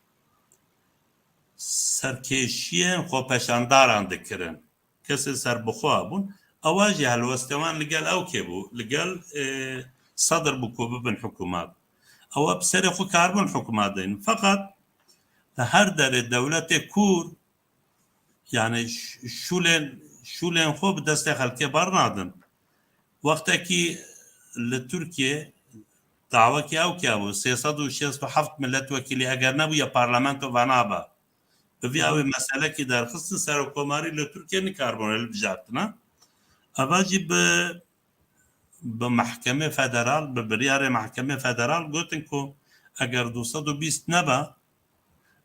serkêşiyên xwepeşandaran dikirin. Kesê serbixwe hebûn. Ewa jî helwestê wan li gel ew kê bû? Li gel, e, Sedr bû ku bibin hikûmat. Ew bi serê xwe karibûn hikûmat deynin. Feqet li her derê dewletê kûr, yani ş-, şûlên, şûlên xwe bi destê xelkê bernadin. Wextekî li Tirkiye dawekî ew kiya bû, sê sed û şêst û heft milletvekilî eger nebûye parlamento venabe. Bi vî awê meselekî derxistin, serokkomarî li Tirkiye nikaribûn hilbijartina. Eva jî bi, bi mehkemê federal, bi biryarê mehkemê federal gotin ku eger du sed û bîst nebe,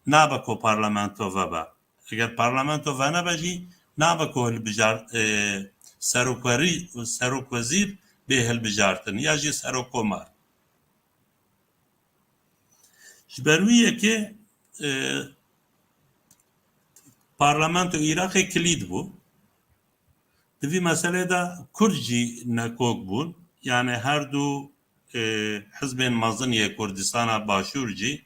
nabe ku parlamento vebe. Eger parlamento venebe jî, nabe ku hilbijar-, e, serokwerî-, serokwezîr bê hilbijartin ya jî serokkomar. Ji ber wî yekê, e, parlamento Iraqê kilît bû. Di vî meselê de Kurd jî nekok bûn. Yani her du, e, hizbên mezin yê Kurdistana Başûr jî,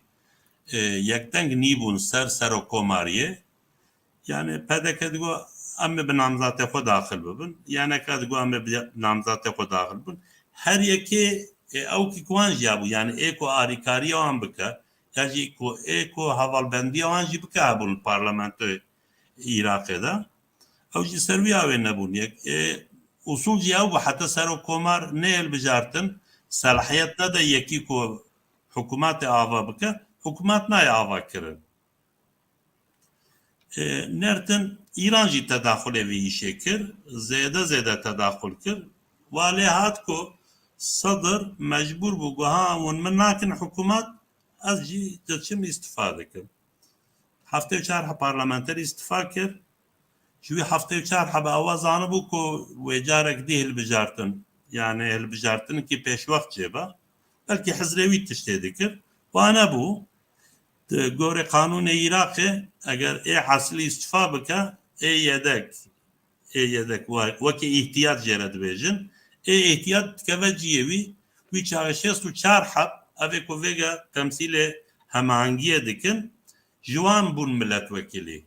e, yekdeng nîbûn ser serokkomariyê. Yani P D K digo, em ê bi namzatê xwe daxil bibin. Y N K digo, em ê bi namzatê xwe daxil bibin. Her yekê, e, ew ki ku wan jî ya bû. Yani ê ku arîkariya wan bike, ya jî ku ê ku hevalbendiya wan jî bike hebûn li parlamentoyê Iraqê de. Ew jî ser wî awê nebûn. Yek, e, usul jî ew bû, heta serokkomar neyê hilbijartin, selahiyet nede yekî ku hikûmatê ava bike, hikûmat nayê ava kirin. E, nertin Îran jî tedaxulê vî îşê kir, zêde zêde tedaxul kir. Wa lê hat ku Sedr mecbûr bû, got, ha, hûn min nakin hikûmat, ez jî diçim îstifa dikim. Heftê û çar heb parlamenter îstifa kir. Ji wî heftê û çar hebe ewa zanibû ku wê carek dî hilbijartin. Yani hilbijartinekî pêşwext çêbe. Belkî hizrê wî tiştê dikir. Wa nebû. Di gorê qanûnê Iraqê eger ê eslî îstifa bike, ê yedek, ê yedek wa-, wekî îhtiyat jê re dibêjin. Ê îhtiyat dikeve cihê wî, wî çaxê şêst û çar heb, ev ê ku vêga temsîlê hemahengiyê dikin, ji wan bûn miletwekilî.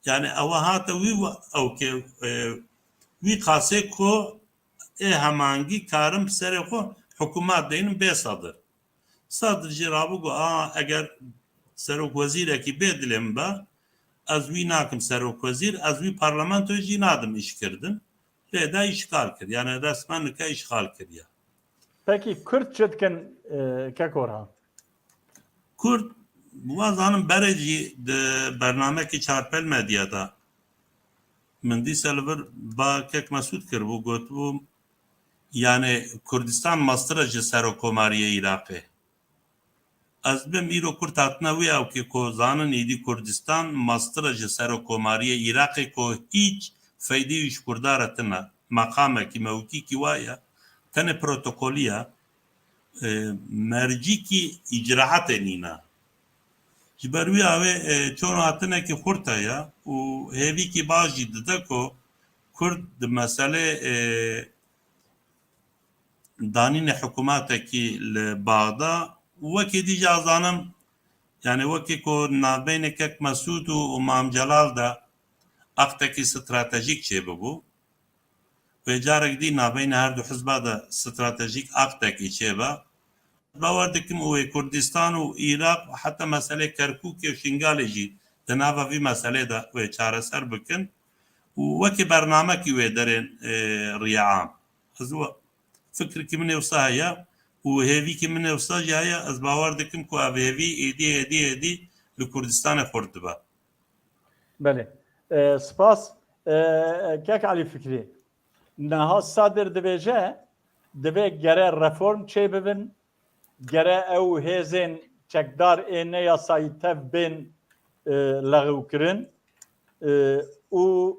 Yani ewa hate wî wa-, ew ke, e, wî qasê ku ê hemahengî karin bi serê xwe hikûmat deynin bê Sedir. Sedir jî rabû got, a, eger serokwezîrekî bê dilê min be, ez wî nakim serokwezîr, ez wî parlamentoyê jî nadim îşkirdin. Lê de îşgal kir. Yani resmen nika îşgal kiriye. Pekî Kurd çi dikin, e, Kek Orhan? Kurd, wa zanim berê jî di bernamekî Çarpel Medya de min dîsa li vir ba Kek Mesûd kiribû, gotibû, yani Kurdistan mastir e ji serokomariyê Iraqê. Ez bim îro Kurd hatine wê ew ki ku zanin êdî Kurdistan mastir e ji serokomariyê Iraqê ku hîç feydeyî ji Kurda re tine. Meqamekî, mewkîkî wa ye, tenê protokolî ye, e, mercîkî îcraatê nîne. Ji ber wî awê, e, çor hatinekî xurt heye û hêvîkî baş jî dide ku Kurd di meselê, e, danînê hikûmatekî li Baxda, wekî dî jî ez zanim, yani wekî ku navbeynê Kek Mesûd û Mam Celal de aqtekî stratejîk çêbibû. Wê carek dî navbeynê her du hizba de stratejîk aqtekî çêbe. Bawer dikim û wê Kurdistan û Iraq û heta meselê Kerkûkê û Şingalê jî di nava vî meselê de wê çareser bikin û wekî bernamekî wê derên, e, riya am. Ez we-, fikrikî min ê wisa heye û hêvîkî min ê wisa jî heye. Ez bawer dikim ku ev hêvî êdî, êdî, êdî li Kurdistanê xurt dibe. Belê. E, spas. E, Kek Elî Fikrî. Niha Sadir dibêje, divê gere reform çêbibin, gere ew hêzên çekdar ê neyasayî tev bên, e, lexivkirin, e, û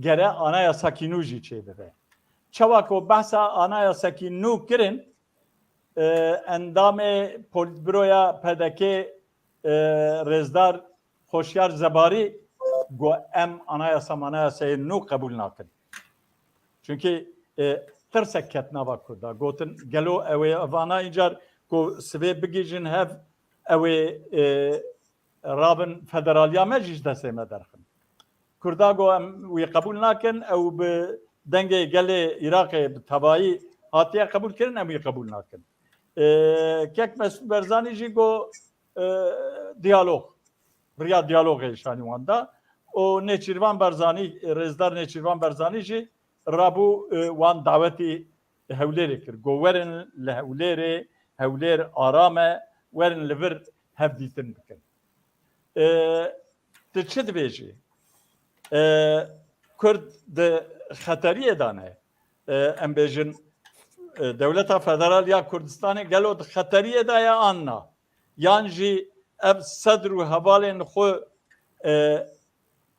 gere anayasakî nû jî çêbibe. Çawa ku behsa anayasakî nû kirin, e, endamê polîtbüroya P D K, e, rêzdar Xoşyar Zebarî got, em anayasa manayasayê nû qebûl nakin. Çunkî, e, tirsek ket nava Kurda. Gotin, gelo ew ê evana încar ku sivê bigihîjin hev, ew ê, e, rabin federaliya me jî ji destê me derxin. Kurda got, em wî qebûl nakin, ew bi dengê gelê Iraqê bi tevayî hatiye qebûl kirin, em wî qebûl nakin. E, kek Mesûd Barzanî jî got, e, diyalog, riya diyalogê şanî wan da. Û Nêçîrvan Barzanî, rêzdar Nêçîrvan Barzanî jî rabû, e, wan dawetî Hewlêrê kir. Got, werin li Hewlêrê, Hewlêr aram e, werin li vir hevdîtin bikin. E, tu çi dibêjî? E, Kurd di xeteriyê de ne. E, em bêjin, e, Dewleta Federal ya Kurdistanê gelo di xeteriyê de ye an na? Yan jî ev sedr û hevalên xwe, e,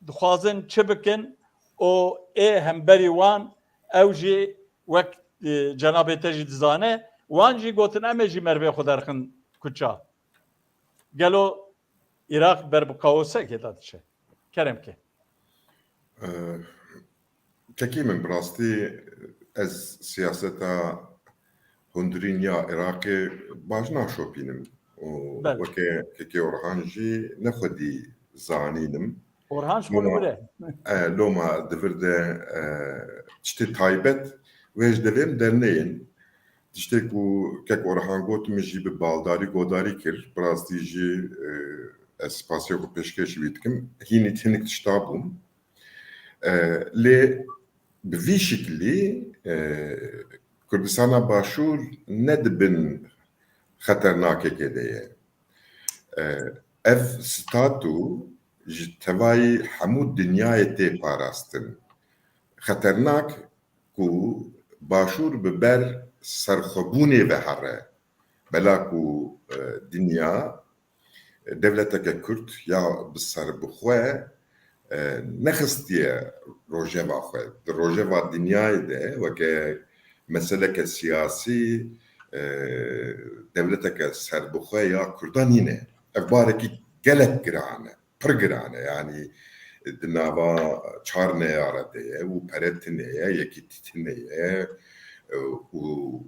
dixwazin çi bikin û ê hemberî wan ew jî wek, e, cenabê te jî dizane, wan jî gotin em ê jî mervê xwe derxin kuça. Gelo Iraq ber bi kaosekê de diçe? Kerem ke. Ee, Kekî min, bi rastî ez siyaseta hundirîn ya Iraqê baş naşopînim. Û Belê. Weke kekê Orhan jî ne xwedî zanînim. Orhan ji bo li wir e. E, loma di vir de, e, tiştê taybet wê ji devê min derneyên. Tiştê ku kek Orhan got, min jî bi baldarî godarî kir. Bi rastî jî, e, ez spasiyê xwe pêşkêşî wî dikim. Hînî hinik tişta bûm. E, lê bi vî şiklî, e, Kurdistana Başûr ne di bin xeternakekê de ye. E, ev statû ji tevayî hemû dinyayê tê parastin. Xeternak ku Başûr bi ber serxwebûnê ve here. Bela ku, e, dinya, e, dewleteke Kurd ya bi serbixwe, e, nexistiye rojeva xwe. Di rojeva dinyayê de weke meseleke siyasî, e, dewleteke serbixwe ya Kurdan nîne. Ev barekî gelek giran e, pir giran e. Yanî di nava çar neyara de ye û pere tune ye, yekîtî tune ye, e, û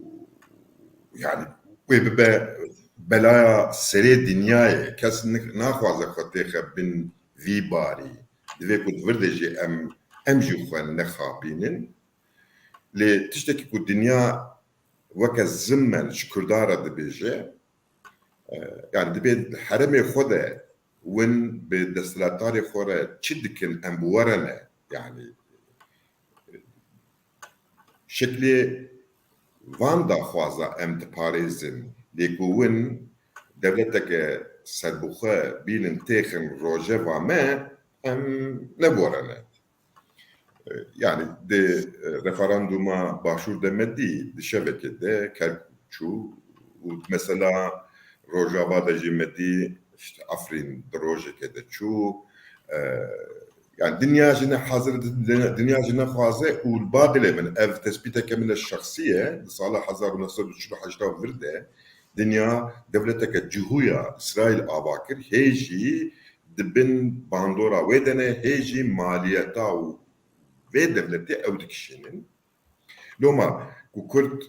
yanî wê bibe belaya serê dinyayê. Kes ni-, naxwaze xwe têxe bin vî barî. Divê ku di vir de jî em, em jî xwe nexapînin. Lê tiştekî ku dinya weke zimmen ji Kurdan re dibêje, e, yanî dibê di herêmê xwe de win bi desthilatdarê xwe re çi dikin, em bi we re ne. Yanî şeklê van daxwaza em diparêzin, lê ku win dewleteke serbixwe bînin têxin rojeva me, em ne bi we re ne. E, yanî di, e, referandûma Başûr de me dî, di şevekê de Kerkûk çû û mesela Rojava de jî me dî, işte Efrîn di rojekê de çû. E, yanî dinya jî ne hazir, di-, di-, dinya jî nexwaze û li ba dilê min, ev tespîteke min e şexsî ye, di sala hezar û neh sed û çil û heşt vir de dinya dewleteke cihûya Îsraîl ava kir, hê jî di bin bandora wê de ne, hê jî maliyeta û vê dewletê ew dikişînin. Loma ku Kurd,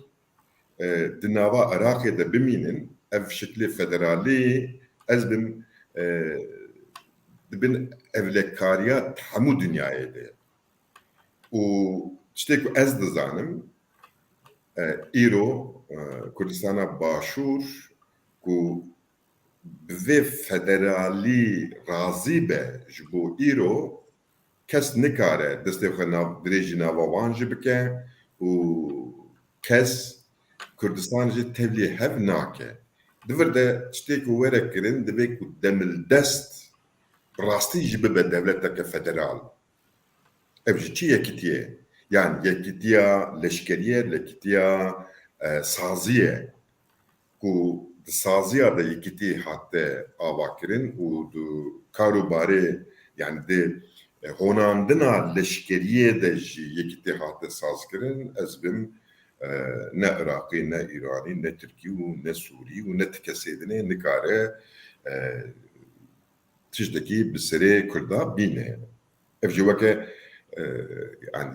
e, di nava Iraqê de bimînin, ev şeklê federalî ez bim, e, di bin ewlekariya hemû dinyayê de. Û tiştê ku ez dizanim, e, îro, e, Kurdistana Başûr ku bi vê federalî razî be, ji bo îro kes nikare destê xwe nav, dirêjî nava wan jî bike û kes Kurdistan jî tevlî hev nake. Di vir de tiştê ku were kirin, divê ku demildest bi rastî jî bibe dewleteke federal. Ev ji çi yekîtî ye? Yan yekîtiya leşkerî ye, yekîtiya, e, sazî ye. Ku di saziya de yekîtî hate avakirin û di kar û barê, yanî di, e, honandina leşkeriyê de jî yekîtî hate sazkirin, ez bim, e, ne Iraqî, ne Îranî, ne Tirkî û ne Sûrî û ne ti kesê dinê nikare, e, tiştekî bi serê Kurda bîne. Ev jî weke, e, yanî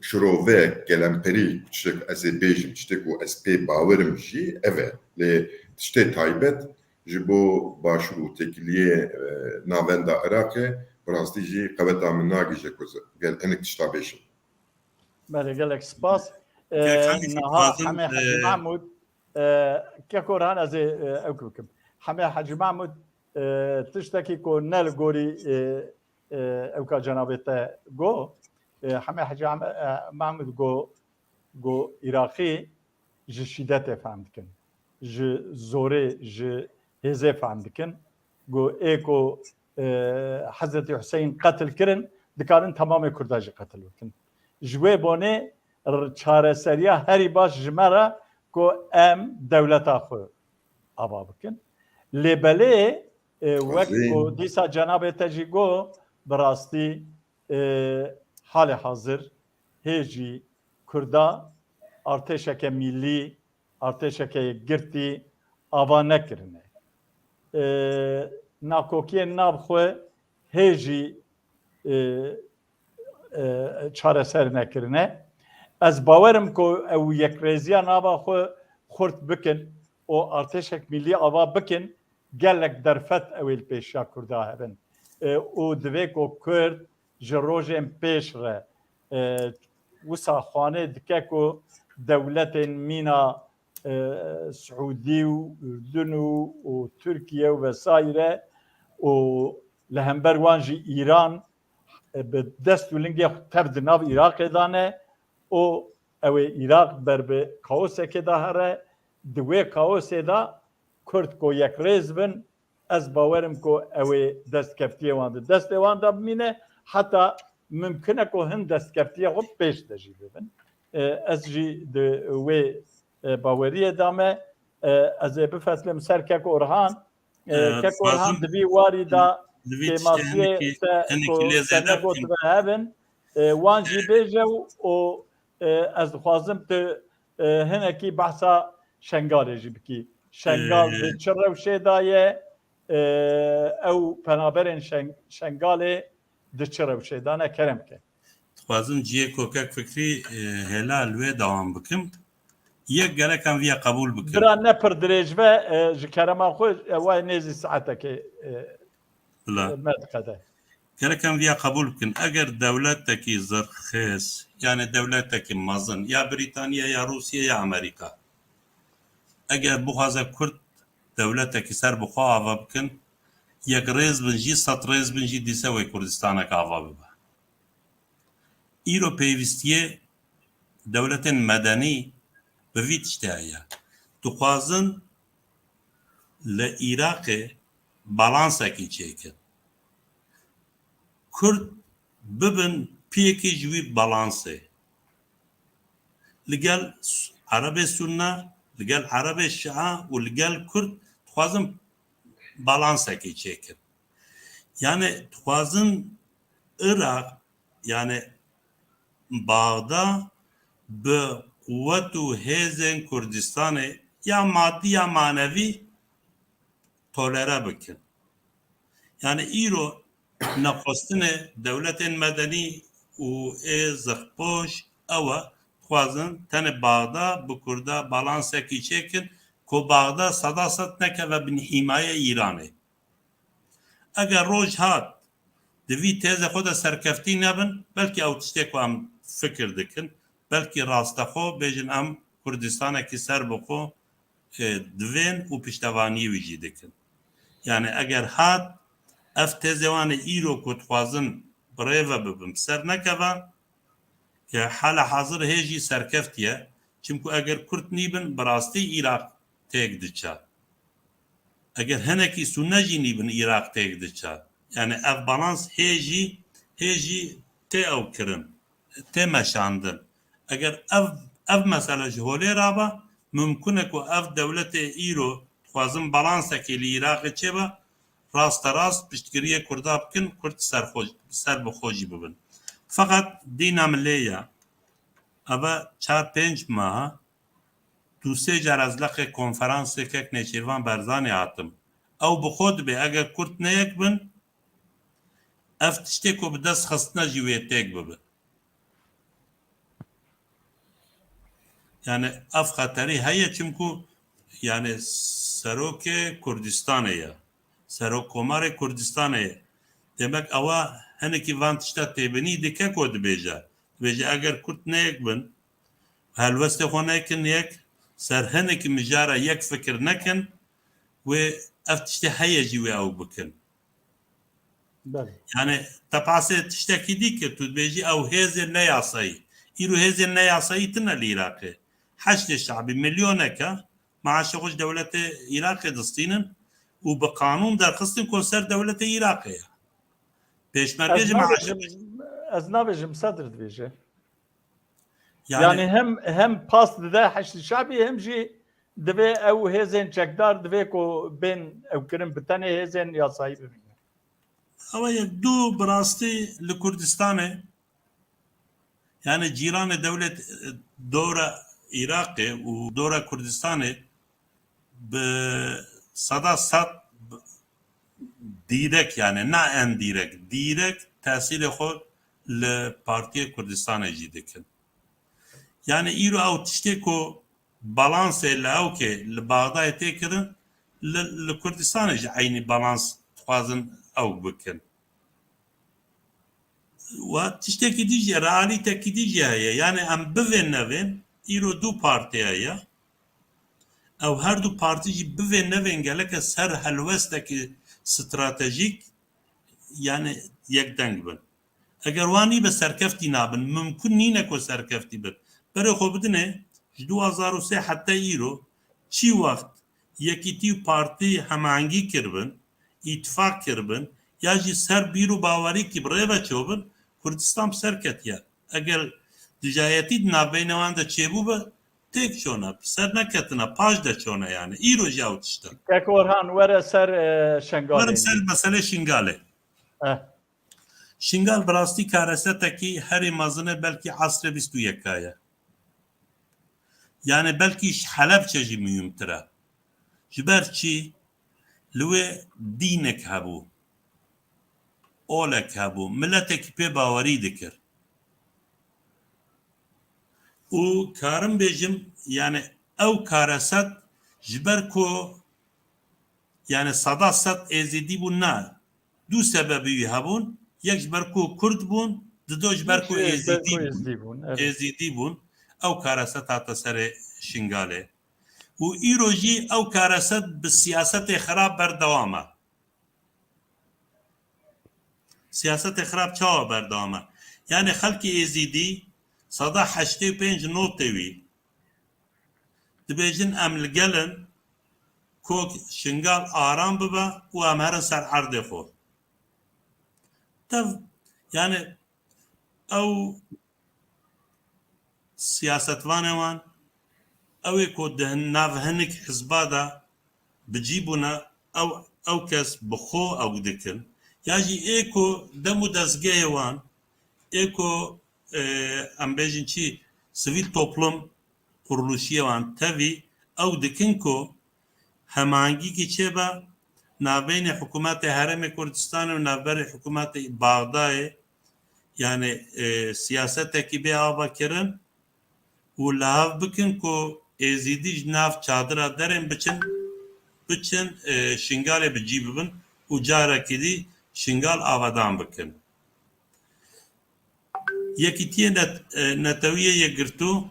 şirove, kelemperî, tiştek ez ê bêjim, tiştek ku ez pê bawerim jî ev e. Lê tiştê taybet ji bo Başûr û têkiliyê, e, navenda Iraqê, bi rastî jî qeweta min nagihîje ku gel hinek tişta bêjim. Belê, gelek spas. Ee, niha Hemê Hecî Mahmûd, e, Keko Orhan ez ê, e, ew bikim. Hemê Hecî Mahmûd, e, tiştekî ku ne li gorî, e, e, ewka cenabê te go, e, Hemê Hecî Ahme-, e, Mahmûd go, go Iraqî ji şîdetê fehm dikin. Ji zorê, ji hêzê fehm dikin. Go ê ku, e, Hezretî Huseyîn qetil kirin, dikarin temamê Kurda jî qetil bikin. Ji wê bonê r-, çareseriya herî baş ji me re ku em dewleta xwe ava bikin. Lê belê, e, wek ku dîsa cenabê te jî got, bi rastî, e, halê hazir hê jî Kurda artêşeke mîlî, artêşeke yekgirtî ava nekirine. E, nakokiyên nav xwe hê jî, e, e, çareser nekirine. Ez bawerim ku ew yekrêziya nava xwe xurt bikin û artêşek mîlî ava bikin, gelek derfet ew ê li pêşiya Kurda hebin. E, û divê ku Kurd ji rojên pêş re, e, wisa xwanê dike ku dewletên mîna, e, Siûdî û Urdun û, û Tirkiye û vesaire û li hember wan jî Îran, e, bi dest û lingê xwe tev di nav Iraqê de ne û ew ê Iraq ber bi kaosekê de here. Di wê kaosê de Kurd ku yekrêz bin, ez bawerim ku ew ê destkeftiyê wan di destê wan de bimîne, heta mimkun e ku hin destkeftiyê xwe pêş de jî bibin. E, ez jî di wê, e, baweriyê de me. E, ez ê bifeslim ser Kek Orhan. E, Kek Orhan di vî warî de kêmasiyê te ku te negotibe hebin, e, wan jî bêje û, û, e, ez dixwazim tu, e, hinekî behsa Şengalê jî bikî. Şengal di çi rewşê de ye? E, ew penaberên Şen-, Şengalê di çi rewşê de ne? Kerem ke. Dixwazim cihê ku Kek Fikrî, e, hêla li wê dewam bikim. Yek gerek em viya qebûl bikin. Bira ne pir dirêj be, e, ji kerema xwe, e, wayê nêzî saetekê, e, Bila. e, me diqede. Gerek em viya qebûl bikin. Eger dewletekî zirxêz, yani dewletekî mezin, ya Brîtanya, ya Rûsya, ya Amerîka, eger bixwaze Kurd dewletekî ser bi xwe ava bikin, yek rêz bin jî, sed rêz bin jî, dîse wê Kurdistanek ava bibe. Îro pêwîstiyê dewletên medenî bi vî tiştê heye. Dixwazin li Iraqê balansekî çêkin. Kurd bibin piyekê ji wî balansê. Li gel s-, Erebê Sunne, li gel Erebê Şia û li gel Kurd dixwazin balansekî çêkin. Yani dixwazin Iraq, yani Baxda bi quwet û hêzên Kurdistanê ya madî ya manevî tolere bikin. Yani îro nexwestinê dewletên medenî û ê zirxpoş ew e, dixwazin tenê Baxda bi Kurda balansekî çêkin ku Baxda seda sed nekeve bin hîmaye Îranê. Eger roj hat, di vî têzê xwe de serkeftî nebin, belkî ew tiştê ku em fikir dikin, belkî rastexwe bêjin em Kurdistanekî ser bi xwe, e, divên û piştevaniyê wî jî dikin. Yani eger hat, ev têzê wan ê îro ku dixwazin bi rê ve bibin, bi ser nekeve, Ke hala hazir hê jî serkeftiye. Çimku eger Kurd nîbin, bi rastî Iraq têk diçe. Eger hinekî Sunne jî nîbin, Iraq têk diçe. Yani ev balans hê jî, hê jî tê ew kirin, tê meşandin. Eger ev, ev mesele ji holê rabe, mimkun e ku ev dewletê îro dixwazin balansekê li Iraqê çêbe, rasterast piştgiriyê Kurda bikin, Kurd serxwe-, ser bi xwe jî bibin. Feqet dîna min lê ye. Eve çar pênc meha du sê car ez leqê konferansê kek Nêçîrvan Berzanî hatim. Ew bi xwe dibe, eger Kurd ne yek bin, ev tiştê ku bi dest xistine jî wê têk bibe. Yani ev xeterî heye, çimku yani serokê Kurdistanê ye. Serok Komarê Kurdistanê ye. Demek ewa hinekî van tişta têbinî dike ku dibêje. Dibêje eger Kurd ne yek bin, Helwestê xwe nekin yek, ser hinekî mijara yek fikir nekin, wê ev tiştê heye jî wê ew bikin. Belê. Yani, te pasê tiştekî dî kir, tu dibêjî ew hêzên neyasayî. Îro hêzên neyasayî tine li Iraqê. Heşdê Şabî milyoneke maaşê xwe ji dewletê Iraqê distînin û bi qanûn derxistin ku ser dewletê Iraqê ye. Pêşmerge Ez ji maaşê nabêjim, ez nabêjim Sedir dibêje. Yani, Yani hem, hem pas dide Heşdî Şabî, hem jî divê ew hêzên çekdar divê ku bên ew kirin bi tenê hêzên yasayî bibînin. Ew ye du bi rastî li Kurdistanê, yani cîranê dewlet, e, dora Iraqê û dora Kurdistanê bi seda sed dîrek, yani ne endîrek, dîrek tesîrê xwe li Partiyê Kurdistanê jî dikin. Yani îro ew tiştê ku balansê li ewkê li Baxdayê tê kirin, li, li Kurdistanê jî eynî balans dixwazin ew bikin. Wa tiştekî dî jî, realîtekî dî jî heye. Yani em bivên nevên, îro du partî heye. Ew her du partî jî bivên nevên geleke ser helwestekî stratejîk, yani yekdeng bin. Eger wan nîbe serkeftî nabin, mimkun nîne ku serkeftî bin. Berê xwe bidinê, ji du hazar û sê heta îro, çi wext Yekîtî û partî hemahengî kiribin, îtifaq kiribin, ya jî ser bîr û bawerîkî bi rê ve çûbin, Kurdistan bi ser ketiye. Eger dijayetî di navbeyna wan de çêbûbe, têk çûne, bi ser neketine, paş de çûne yani. Îro jî ew tişt e. Kek Orhan, were ser, e, Şengalê. Werin ser meselê Şingalê. Eh. Şingal bi rastî karesetekî herî mezin e, belkî esrê bîst û yeka ye. Yani belkî ji Helebçe jî muhîmtir e. Ji ber çi? Li wê dînek hebû, olek hebû, miletekî pê bawerî dikir. Û karim bêjim, yani ew kareset ji ber ku, yani seda sed Êzidî bûn, na, du sebebî wî hebûn. Yek ji ber ku Kurd bûn, dido ji ber ku Êzidî bûn. Êzidî bûn, evet. Êzidî bûn. Ew kareset hate serê Şingalê. Û îro jî ew kareset bi siyasetê xirab berdewam e. Siyasetê xirab çawa berdewam e? Yani xelkê Êzidî, seda heştê û pênc notê wî dibêjin, em li gel in, ku Şingal aram bibe û em herin ser erdê xwe. Tev, yani ew siyasetvanê wan, ew ê ku di hin-, nav hinek hizba de bi cî bûne, ew, ew kes bi xwe ew dikin. Ya jî ê ku dem û dezgehê wan, ê ku, e, em bêjin çi, sivîl toplum qurluşiyê wan tevî ew dikin ku hemahengîkî çêbe navbeynê hikûmetê Herêmê Kurdistanê û navberê hikûmetê Baxdayê, yani, e, siyasetekî bê avakirin û li hev bikin ku Êzîdî ji nav çadira derên biçin, biçin, e, Şingalê bi cî bibin û carekî dî Şingal avadan bikin. Yekîtiyê Net-, e, Netewiyê Yekgirtû,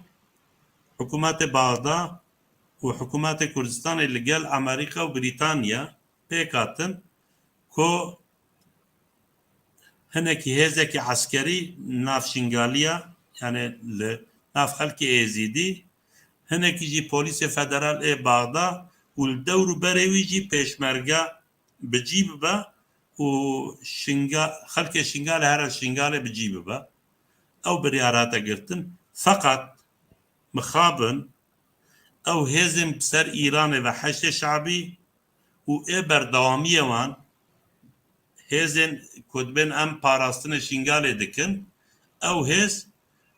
hikûmetê Baxda û hikûmetê Kurdistanê li gel Amerîka û Brîtanya pêk hatin ku hinekî hêzekî eskerî nav Şingaliya, yani li nav xelkê Êzîdî, hinekî jî polîsê federal ê Baxda û li dewr û berê wî jî pêşmerge bi cî bibe û Şinga-, xelkê Şingalê here Şingalê bi cî bibe. Ew biryar hate girtin. Feqet mixabin ew hêzên bi ser Îranê ve Heşdê Şabî û ê berdewamiyê wan, hêzên ku dibên em parastinê Şingalê dikin, ew hêz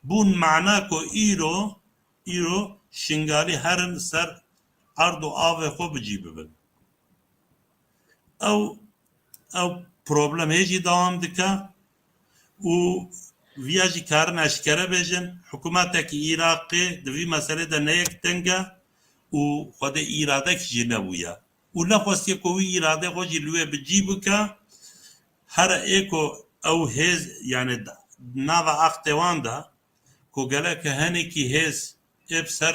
bûn mana ku îro, îro Şingalî herin ser erd û avê xwe bi cî bibin. Ew, ew problem hê jî dewam dike û viya jî karin eşkere bêjin, hikûmetekî Iraqê di vî meselê de ne yekdeng e û xwedê îradek jî nebûye û nexwestiye ku wî îradê xwe jî li wê bi cî bike. Here ê ku ew hêz, yani nava aqtê wan de, ku gelek hinekî hêz ê bi ser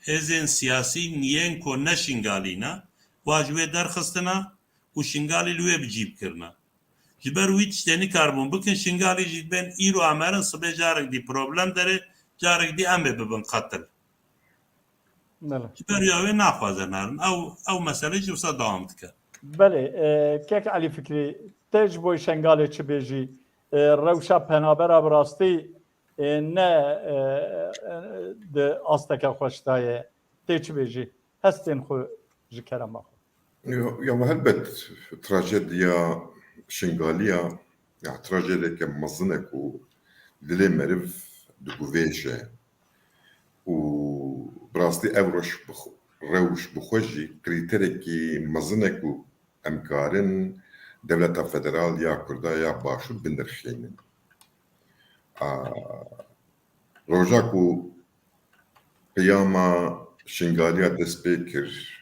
hêzên siyasî yên ku ne Şingalî ne, wa ji wê derxistina û Şingalî li wê bi cî bikirina. Ji ber wî tiştê nikaribûn bikin, Şingalî jî bên îro em herin, sibê carek dî problem derê, carek dî em ê bibin qetil. Belê. Ji ber ya wê naxwaze narin. Ew, ew mesele jî wisa dewam dike. Belê, e, kek Elî Fikrî, te ji bo Şengalê çi bêjî? E, rewşa penabera bi rastî, e, ne, e, e, di asteke xweş de ye. Tê çi bêjî? Hestên xwe ji kerema xwe. Ya, ya helbet trajediya Şingaliya, ya trajediyeke mezin e ku dilê meriv diguvêje û bi rastî ev rewş bi xwe, rewş bi xwe jî krîterekî mezin e ku em karin dewleta federal ya Kurda ya Başûr binirxînin. A, roja ku qiyama Şingaliya dest pê kir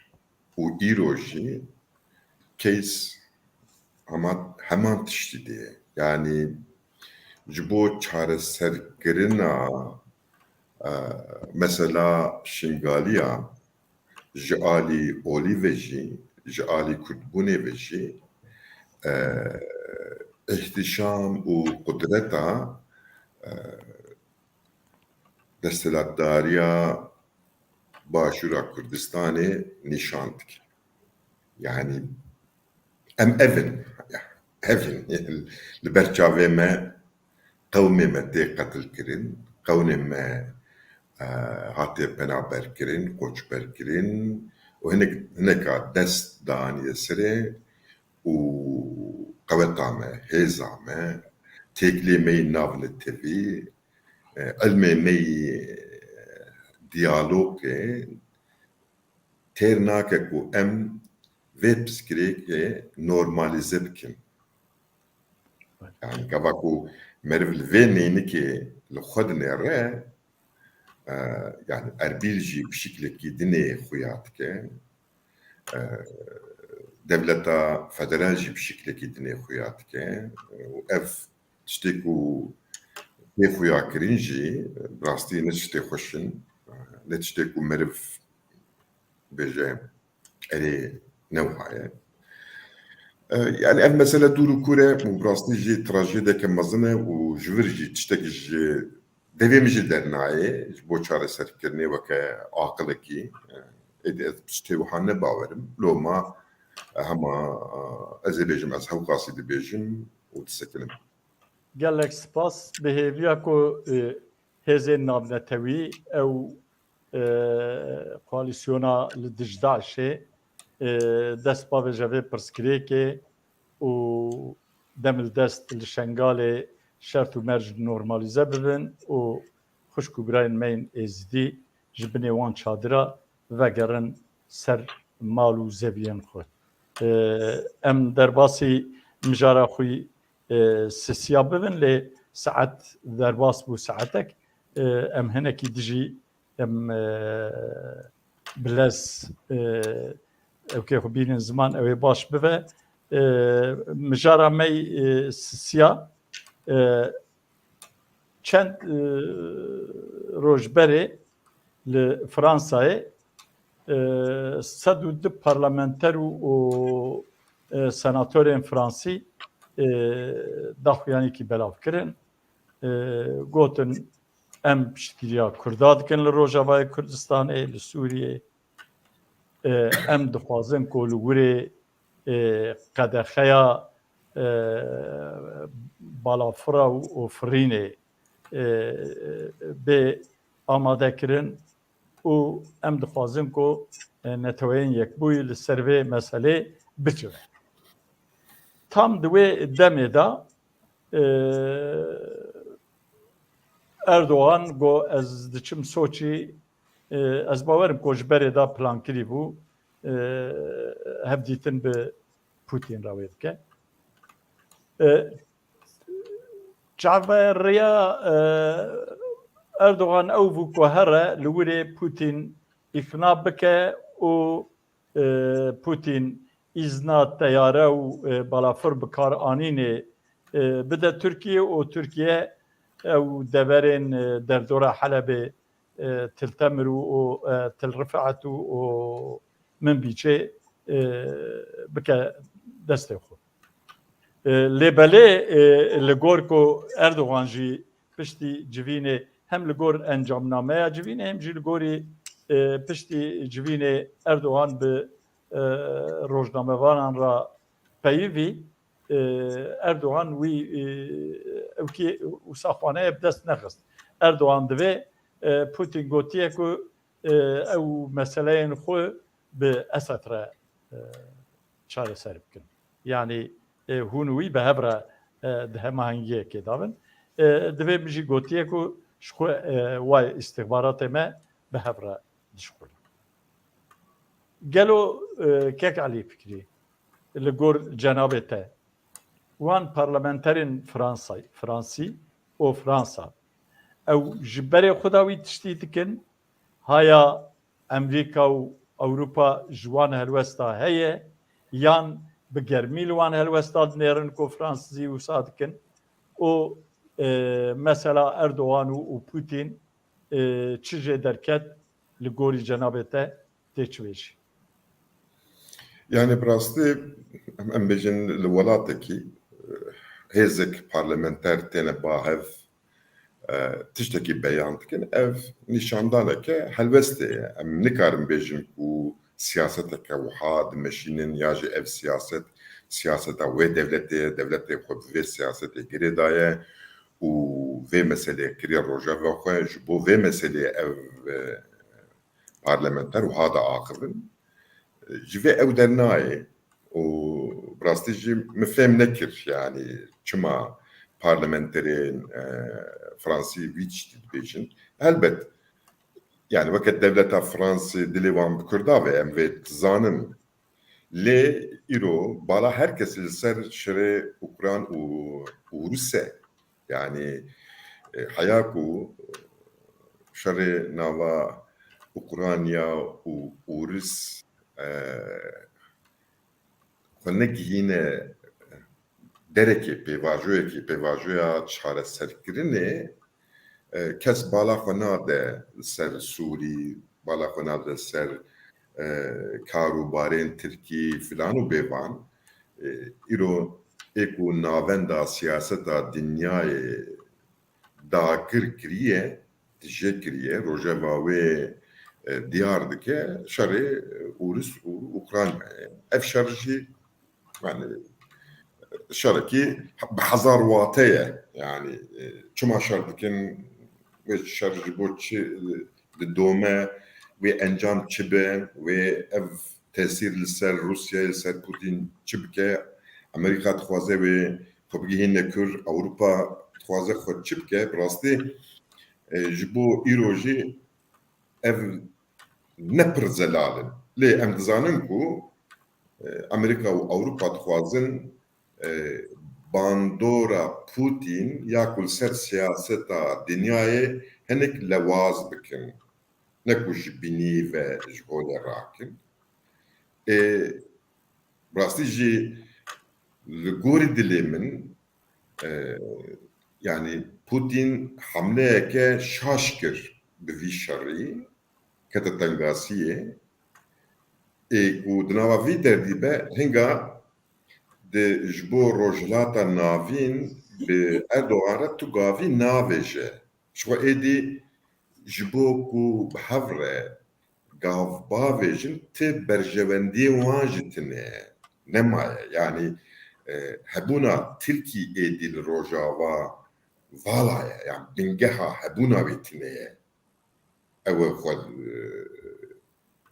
û îro jî case hema, heman tiştî de ye. Yanî ji bo çareserkirina, e, mesela Şingaliya ji alî olî ve jî, ji alî kurdbûnê ve jî, e, îhtîşam û qudreta, e, desthilatdariya Başûra Kurdistanê nîşan dike. Yanî em ev in, ev in. Li ber çavê me qewmê me tê qetilkirin, qewmê me, e, hatiye penaberkirin, koçberkirin û hinek, hineka dest daniye serê û qeweta me, hêza me, têkilê me yî navnetewî, e, ilmê me yî, e, diyalogê têr nake ku em vê pirsgirêkê normalîze bikin. Yani gava ku meriv li vê neynikê li xwe dinêre, e, yani Erbîl jî bi şiklekî dinê xuya dike, e, dewleta federal jî bi şiklekî dinê xuya dike, e, û ev tiştê ku tê xuya kirin jî, bi rastî ne tiştê xweş in, ne tiştê ku meriv bêje, erê, ne wiha ye. E, yani ev mesele dûr û kûr e û bi rastî jî trajediyeke mezin e û ji vir jî tiştekî ji devê min jî dernayê ji bo çareserkirinê weke aqilekî. E, êdî ez tiştê wiha ne bawerim. Loma, e, hema, e, ez ê bêjim, ez hewqasî dibêjim û disekinim. Gelek spas. Bi hêviya ku, e, hêzên navnetewî ew, e, koalîsyona li dij DAIŞê, e, dest bavêje vê pirsgirêkê û demildest li Şengalê şert û merc normalîze bibin û xwişk û birayên me yên Êzidî ji binê wan çadira vegerin ser mal û zeviyên xwe. E, em derbasî mijara xwe, e, sisiya bibin, lê saet derbas bû saetek, e, em hinekî dijî em, e, bilez, e, ewkê xwe bînin ziman, ew ê baş bibe. E, mijara me yî, e, sisiya, e, çend, e, roj berê li Fransayê, e, sed û du parlamenter û, û, e, senatorên fransî, e, daxuyaniyekî belav kirin. E, gotin, em piştgiriya Kurda dikin li Rojavayê Kurdistanê, li Sûriyê. E, em dixwazin ku li wirê, e, qedexeya, e, balafira û, û firînê, e, bê amadekirin û em dixwazin ku, e, Neteweyên Yekbûyî li ser vê meselê bicive. Tam di wê demê de, e, Erdogan got, ez diçim Soçî, e, ez bawerim ku ji berê de plankirî bû, e, hevdîtin bi Putin re wê bike. E, çaverêya, e, Erdogan ew bû ku here li wirê Putin îqna bike û, e, Putin îzna teyare û, e, balafir bi kar anînê, e, bide Tirkiye û Tirkiye ew deverên, e, derdora Helebê, e, Til Temir û, û, e, Til Rifat û, û Minbîçê, e, bike destê xwe. E, lê belê, e, li gor ku Erdogan jî piştî civînê, hem li gor encamnameya civînê, hem jî li gorî, e, piştî civînê Erdogan bi, e, rojnamevanan re peyivî, e, Erdogan wî, e, ewkî wisa xaneye bi dest nexist. Erdogan divê, e, Putin gotiye ku, e, ew meseleyên xwe bi Esed re, e, çareser bikin. Yanî, e, hûn û wî bi hev re, e, di hemahengiyekê de bin. E, divê min jî gotiye ku ji xwe, e, way îstixbaratê me bi hev re dişuxulin. Gelo, e, kek Elî Fikrî, li gor cenabê te, wan parlamenterên Fransa, Fransî û Fransa, ew ji berê xwe de wî tiştî dikin? Haya Amerîka û Ewropa ji wan helwesta heye, yan bi germî li wan helwesta dinêrin ku Fransizî wisa dikin? Û, e, mesela Erdogan û, û Putin, e, çi jê derket li gorî cenabê te tê çi bêjî? Yani bi rastî em, em bêjin li welatekî, e, hêzek parlamenter têne ba hev, e, tiştekî beyan dikin. Ev nîşandaneke helwestê ye. Em nikarin bêjin ku siyaseteke wiha dimeşînin ya jî ev siyaset, siyaseta wê dewletê ye, dewletê xwe bi vê siyasetê girê daye û vê meseleyê kiriye rojeva xwe. Ji bo vê meseleyê ev, e, parlamenter wiha diaxivin. Ji vê ew dernayê û bi rastî jî min fêm nekir, yanî çima parlamenterên, e, Fransî vî tiştî dibêjin. Helbet, yanî weke dewleta Fransî dilê wan bi Kurda ve, em vê dizanin. Lê îro bala her kesî li ser şerê Ukrayn û, û Rûs e. Yanî, e, heya ku şerê nava Ukrayna û Ûris, e, xwe negihîne derekê, pêvajoyekê, pêvajoya çareserkirinê, e, kes bala xwe nade li ser Sûrî, bala xwe nade li ser, e, karûbarên Tirkî filan û bêvan. E, îro ê ku navenda siyaseta dinyayê dagir kiriye, tije kiriye, rojeva wê, e, diyar dike, şerê, e, Ûris û Ukraynayê. Ev şer jî, yani, şerekî bi hezar wate ye. Yani, e, çima şer dikin, wê şer ji bo çi, e, didome, wê encam çi be, wê ev tesîr li ser Rûsyayê, li ser Putin çi bike? Amerîka dixwaze wê xwe bigihîne kur, Ewropa dixwaze xwe çi bike? Bi rastî, e, ji bo îro jî ev ne pir zelal in. Lê em dizanin ku, e, Amerîka û Ewropa dixwazin, e, bandora Putin ya ku li ser siyaseta dinyayê hinek lewaz bikin. Ne ku ji binî ve ji holê rakin. Ê, rastî jî li gorî dilê min, e, yani Putin hamleyeke şaş kir bi vî şerî, kete tengasiyê. Ê ku di nava vî derdî be, hinga di ji bo Rojhilata Navîn bi Erdogan re tu gavî navêje. Ji xwe êdî ji bo ku bi hev re gav bavêjin, ti berjewendiyê wan jî tune nemaye. Yanî, e, hebûna Tirkî êdî li Rojava vala ye. Yan bingeha hebûna wê tune ye. Ew ê xwe, e,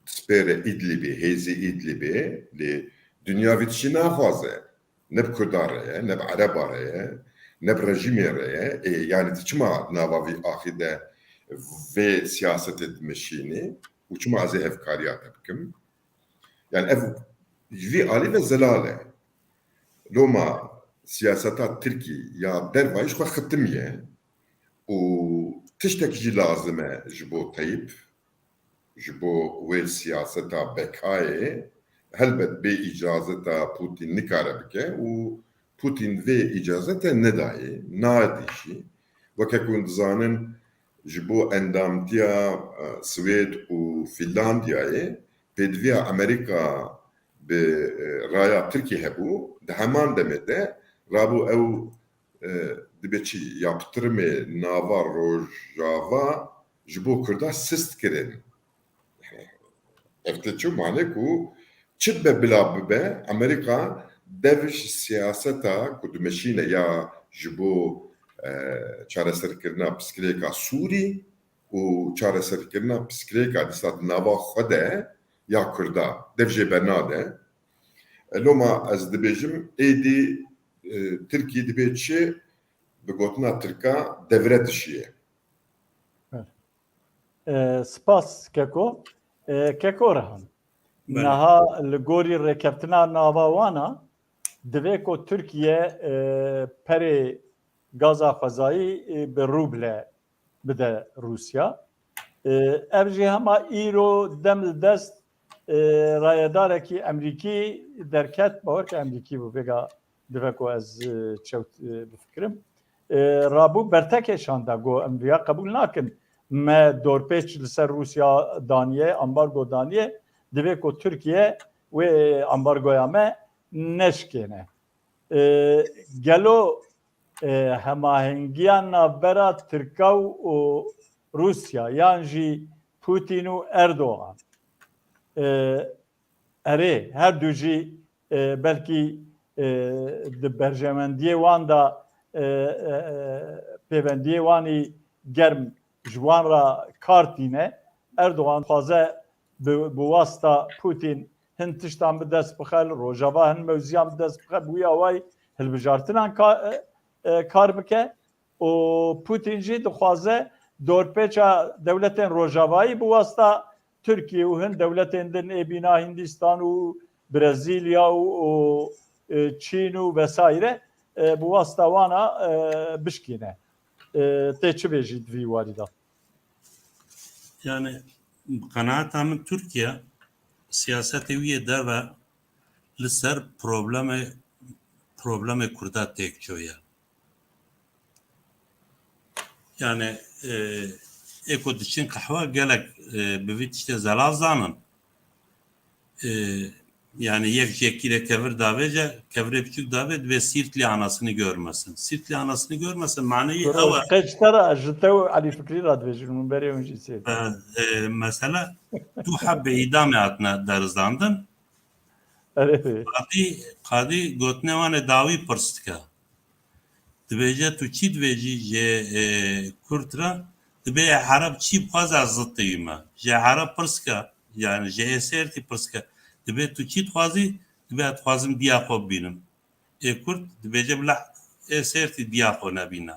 dispêre Îdlibê, hêzê Îdlibê, lê dinya vî tiştî naxwaze. Ne bi Kurda re ye, ne bi Ereba re ye, ne bi rejîmê re ye. Ê, yani tu çima nava vî axî de vê siyasetê dimeşînî û çima ez ê hevkariya te bikim? Yani ev ji vî alî ve zelal e. Loma siyaseta Tirkî ya dervayî ji xwe xitimiye û tiştek jî lazim e ji bo Teyîp, ji bo wê siyaseta bekayê, helbet bê îcazeta Putin nikare bike û Putin vê îcazete nedayê, nayê jî. Weke ku hûn dizanin, ji bo endamtiya, e, Swêd û Fînlandiyayê pêdiviya Amerîka bi, e, raya Tirkiyê hebû. Di heman demê de rabû ew, e, dibê çi, yaptirimê nava Rojava ji bo Kurda sist kirin. Ev tê çi mane ku çi be bila bibe, Amerîka dev ji siyaseta ku dimeşîne ya ji bo, e, çareserkirina pirsgirêka Sûrî û çareserkirina pirsgirêka dîsa di nava xwe de ya Kurda dev jê bernade. E, loma ez dibêjim êdî, e, Tirkî dibê çi bi gotina Tirka devre dişiye. E, spas Keko. E, Keko Rehan. Belê. Niha li gorî rêkeftina nava wan a, divê ku Tirkiye, e, perê gaza xwezayî, e, bi rûble bide Rûsya. E, ev jî hema îro dem li dest, e, rayedarekî Emrîkî derket, bawer ke Emrîkî bû, vêga dibe ku ez, e, çewt, e, bifikirim. E, rabû bertekê şanda, got, em viya qebûl nakin. Me dorpêç li ser Rûsya daniye, ambargo daniye, divê ku Tirkiye wê ambargoya me neşkêne. E, gelo, e, hemahengiya navbera Tirka û, û Rûsya yan jî Putin û Erdogan, e, erê, her du jî, e, belkî, e, di berjewendiyê wan de, e, e, e, pêvendiyê wanî germ ji wan re kar tîne. Erdogan dixwaze bi, bi wasta Putin hin tiştan bi dest bixe, li Rojava hin mewziyan bi dest bixe, bi wî awayî hilbijartinan ka-, e, e, kar bike. Û Putin jî dixwaze dorpêça dewletên Rojavayî bi wasta Tirkiye û hin dewletên din ê bîna Hindistan û Brezîlya û, û, e, Çîn û vesaire, e, bi wasta wana, e, bişkîne. E, tê çi bêjî di vî warî de? Yani, bi qenaeta min Tirkiye siyasetê wî yê derve li ser problemê, problemê Kurda têk çûye. Yani, e, ê ku diçin qehwe gelek, e, bi vî tiştê zelal zanin. E, yani yek ji yekî re kevir davêje, kevirê biçûk davê, divê Sîrtlî anasını görmesin. Sîrtlî anasını görmesin, maneyî ew e. Qeç te re, ji te û Elî Fikrî re dibêjin, hûn berê hûn jî sêr. E, e, mesela, du hebê îdamê hatine derizandin. Erê. Qadî, qadî gotinê wan ê dawî pirs dike. Dibêje tu çi dibêjî ji, e, Kurd re? Dibê ê Ereb çi bixwaze ez zidê wî me. Ji Ereb pirs ke, yani ji ê Sêrtî pirs ke. Dibê tu çi dixwazî? Dibê ez dixwazim diya xwe bibînim. Ê Kurd dibêje bila ê Sêrtî diya xwe nebîne.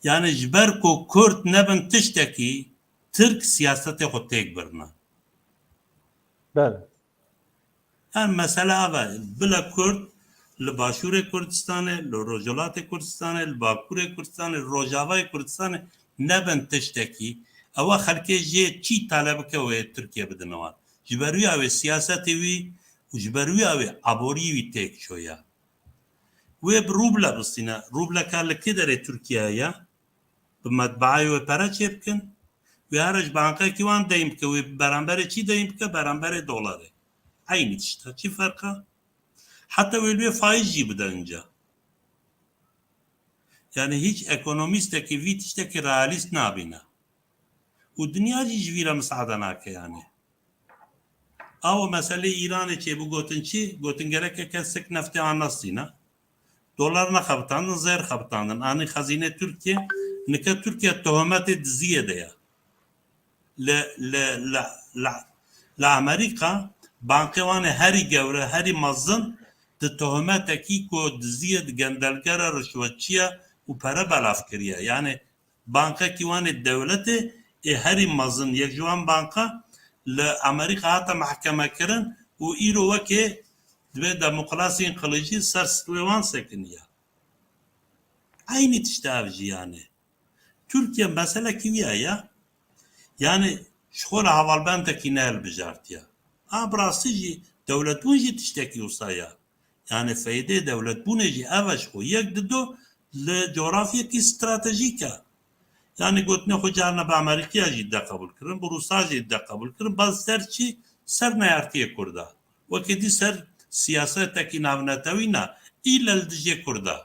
Yani ji ber ku Kurd nebin tiştekî, Tirk siyasetê xwe têk birine. Belê. Her mesele ev e. Bila Kurd li Başûrê Kurdistanê, li Rojhilatê Kurdistanê, li Bakurê Kurdistanê, li Rojavayê Kurdistanê nebin tiştekî. Ewa xelkê jê çî talebike wê Tirkiye bidin wan. Ji ber wî ew ê siyasetê wî û ji ber wî ew ê aboriyê wî têk çûye. Wê bi rûble bistîne. Rûbleka li kê derê Tirkiye ye? Bi metbaayê wê pere çêbikin. Wê here ji bankekî wan deyn bike, wê beramberê çî deyn bike? Beramberê dolarê. Eynî tişt e. Çi ferq e? Heta wê li wê faiz jî bide inca. Yani hiç ekonomîstekî vî tiştekî realîst nabîne. Û dinya jî ji vî re misaade nake yani. Awa meselê Îranê çêbû, gotin çi? Gotin gereke kesek neftê an nestîne. Dolar nexebitandin, zêr xebitandin. Anî xezînê Tirkiye, nike Tirkiye tohmetê diziyê de ye. Li, li, li, li, li Amerîka bankê wan ê herî gewre, herî mezin di tohmetekî ku diziyê, di gendelgere, rişwetçiye û pere belav kiriye. Yani bankekî wan ê dewletê ê herî mezin, yek ji wan banka li Amerîka hate mehkeme kirin û îro wekê dibê demokrasiyên qilicî ser stûyê wan sekiniye. Eynî tişt e ev jî yani. Tirkiye meselekî wî ye ya. Yani ji xwe re hevalbendekî nehilbijartiye. A bi rastî jî dewletbûn jî tiştekî wisa ye. Yani feydê dewletbûnê jî ev e ji xwe. Yek dido li coğrafyekî stratejîk e. Yanî gotinê xwe carna bi Amerîkaya jî de qebûl kirin, bi Rûsa jî de qebûl kirin, baz ser çi? Ser neyartiyê Kurda. Wekî dî ser siyasetekî navnetewî ne, île li dijê Kurda.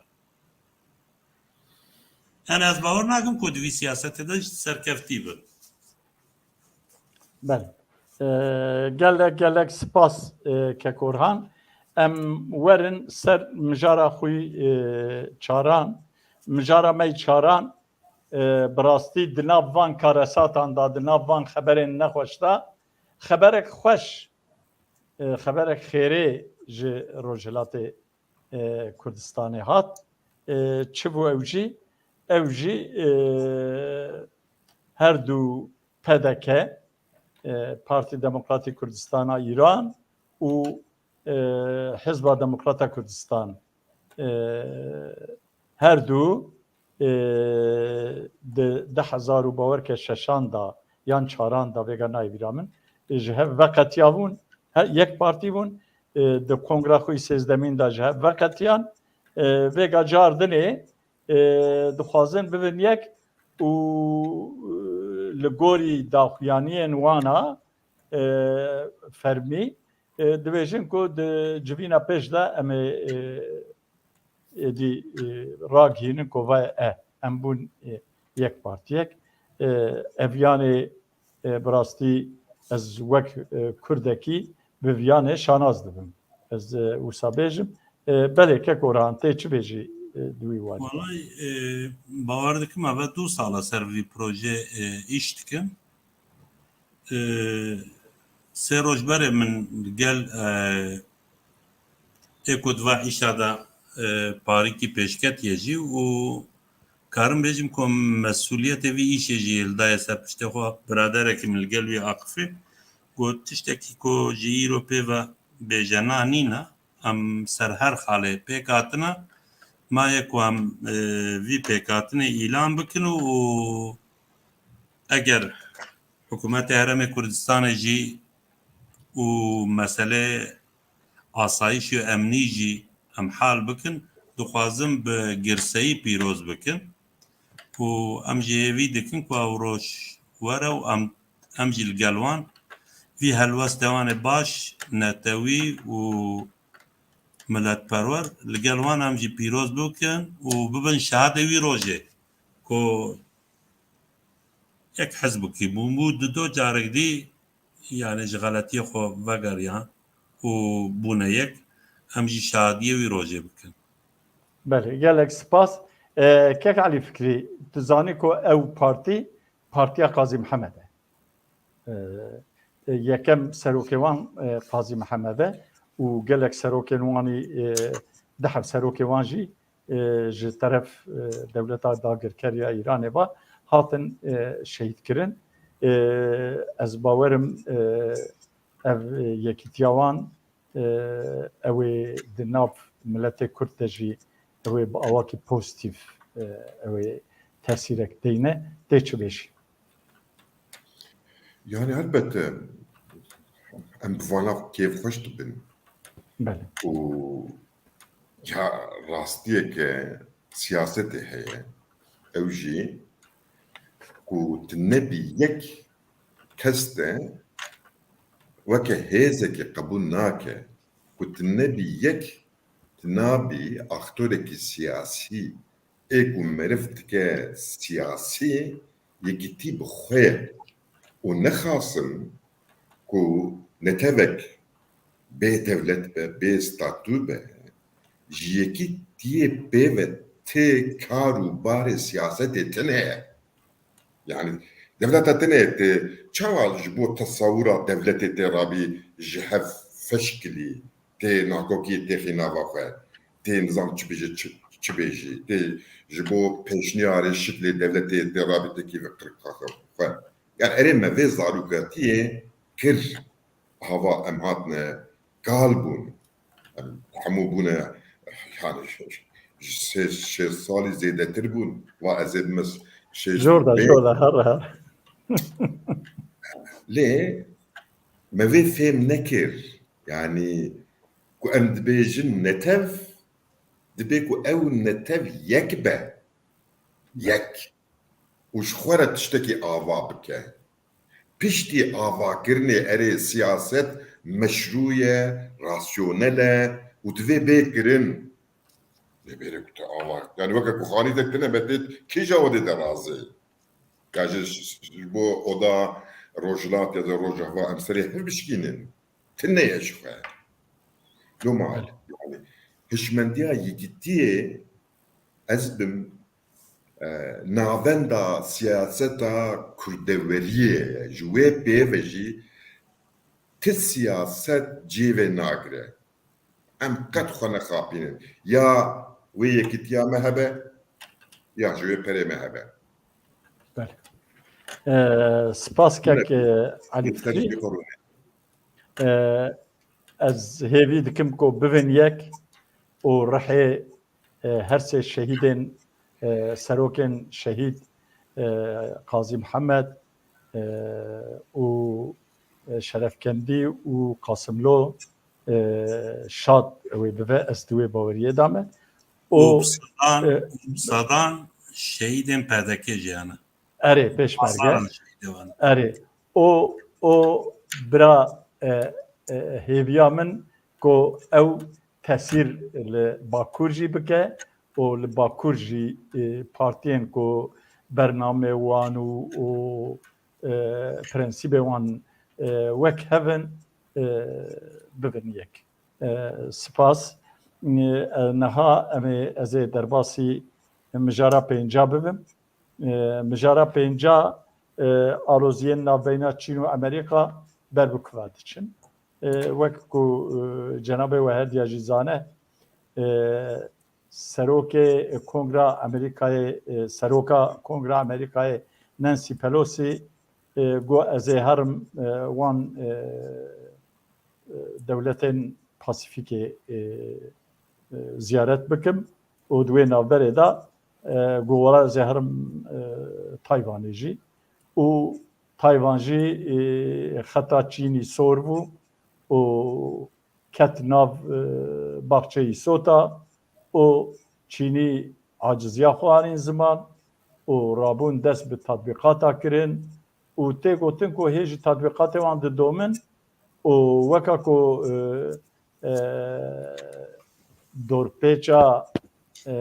Yani ez bawer nakim ku di vî siyasetê de jî serkeftî bin. Belê. E, gelek gelek spas, e, Kek Orhan. Em werin ser mijara xwe, e, çaran. Mijara me yî çaran, e, bi rastî di nav van karesatan de, di nav van xeberên nexweş de, xeberek xweş, e, xeberek xêrê ji Rojhilatê, e, Kurdistanê hat. E, çi bû ew jî? Ew jî, e, her du P D K, e, Partî Demokratî Kurdistana Îran û, e, Hizba Demokrata Kurdistan, e, her du, e, di du hezar û bawer ke şeşan da yan çaran da, vêga nayê bîra min, e, ji hev veqetiyabûn, he, yek partî bûn, e, di kongra xwe yî sêzdemîn de ji hev veqetiyan, e, vêga cardinê, e, dixwazin bibin yek û, e, li gorî daxuyaniyên wana, e, fermî, e, dibêjin ku di civîna pêş de em ê, e, êdî, e, ragihînin ku vay e, em bûn, e, yek partiyek. E, ev yanê, e, bi rastî ez wek, e, Kurdekî bi viyanê şanaz dibim. Ez, e, wisa bêjim. E, belê Kek Orhan, tê çi bêjî, e, di wî warî? Walay, e, bawer dikim eve du sala ser vî proje, e, îş dikim. E, sê roj berê min gel, e, ê ku di va îşa de, e, parîkî pêşketiye jî û karim bêjim ku mesuliyetê vî îşê jî li daye ser piştê xwe. Biraderekî min li gel wî aqifê got, tiştekî ku ji îro pê ve bêjena nîne, em ser her xalê pêk hatine, maye ku em, e, vî pêkhatinê îlan bikin û, û eger Hikûmetê Herêmê Kurdistanê jî û meselê asayîş û emnî jî em hal bikin, dixwazim bi girseyî pîroz bikin û em jî hêvî dikin ku ew roj were û em, em jî li gel wan vî helwestê wan ê baş, netewî û miletperwer li gel wan em jî pîroz bikin û bibin şahidê wî rojê ku yek hizbekî bûn bû dido carek dî, yani ji xeletiyê xwe vegeriyan û bûne yek, em jî şahidiyê wî rojê bikin. Belê, gelek spas. E, Kek Elî Fikrî, tu zanî ku ew partî, Partiya Qazî Mihemed e. E, e, yekem serokê wan, e, Qazî Mihemed e û gelek serokên wanî, e, dehf serokê wan jî, e, ji teref, e, dewleta dagirker ya Îranê ve hatin, e, şehîd kirin. E, ez bawerim, e, ev, e, yekîtiya wan, e, ew ê di nav miletê Kurd de jî ew ê bi awakî pozîtîf, e, ew ê tesîrek deyne. Tê çi bêjî? Yani elbette em bi vana kêfxweş dibin. Belê. Û ya rastiyeke siyasetê heye. Ew jî ku tu nebî yek kes te weke hêzekê qebûl nake, ku tu nebî yek, tu nabî aktorekî siyasî. Ê ku meriv dike siyasî, yekîtî bi xwe ye û nexasim ku netewek bê dewlet be, bê statû be, ji yekîtiyê pê ve tê kar û barê siyasetê tune ye. Yani dewleta tune tê çawa ji bo tesawura dewletê tê rabî ji hev feşkilî, tê nakokiyê têxî nava xwe, tê nizam çi bêje, çi, çi bêjî, tê ji bo pêşniyarê şiklê dewletê tê rabî têkî ve qirika xwe. Yani erê me vê zarokatiyê kir, hava em hatine kal bûn. Em hemû bûne, yani ji sê şêst salî zêdetir bûn. Va ez ê bime şêst û pênc. Jor de, jor de, her, her. Lê me vê fêm nekir. Yani ku em dibêjin netev, dibê ku ew netev yek be. Yek. û ji xwe re tiştekî ava bike. Piştî avakirinê erê siyaset meşrû ye, rasyonel e û divê bê kirin. Lê bêrê ku te ava, yani weke ku xanîtek tune be tê, kîja wedê de razê? Ka ji, ji bo oda Rojhilat ya da Rojava em serê hev bişkînin. Tune ye ji xwe. Loma, Belê. yani, hişmendiya yekîtiyê ez bim, e, navenda siyaseta kurdeweriyê ye. Ji wê pê ve jî ti siyaset cihê vê nagire. Em qet xwe nexapînin. Ya wê yekîtiya me hebe, ya jî wê perê me hebe. Belê. Ee, spas kek, e, Elî Fikrî. Ee, ez hêvî dikim ku bivin yek û rihê, e, her sê şehîdên, e, serokên şehîd, e, Qazî Mihemed, e, û, e, Şerefkendî û Qasimlo, e, şad ew ê bibe, ez di wê baweriyê de me. Û, û bi sedan, e, û bi sedan şehîdên P D K jî hene. Erê, pêşmerge. Hazaran şehîdê wan. Erê. O, o bira, e, e, hêviya min ku ew tesîr li Bakur jî bike û li Bakur jî, e, partiyên ku bernameyê wan û, û, e, prensîbê wan, e, wek hev in, e, bibin yek. E, spas. E, niha em ê, ez ê derbasî mijara pênca bibim. E, mijara pênca, e, aloziyên navbeyna Çîn û Amerîka ber bi kuva diçin. E, wek ku, e, cenabê we her diya jî zane, e, serokê Kongra Amerîkayê, e, seroka Kongra Amerîkayê Nancy Pelosi, e, got ez ê herim, e, wan, e, e, dewletên Pasîfîkê, e, e, ziyaret bikim û di wê navberê de, e, got wela ez ê herim, e, Tayvanê jî û Tayvan jî, e, xeta Çînî sor bû û ket nav, e, baxçeyî sota û Çînî aciziya xwe anîn ziman û rabûn dest bi tatbîqata kirin û tê gotin ku hê jî tatbîqatê wan didomin û weka ku, e, e, dorpêça, e, e,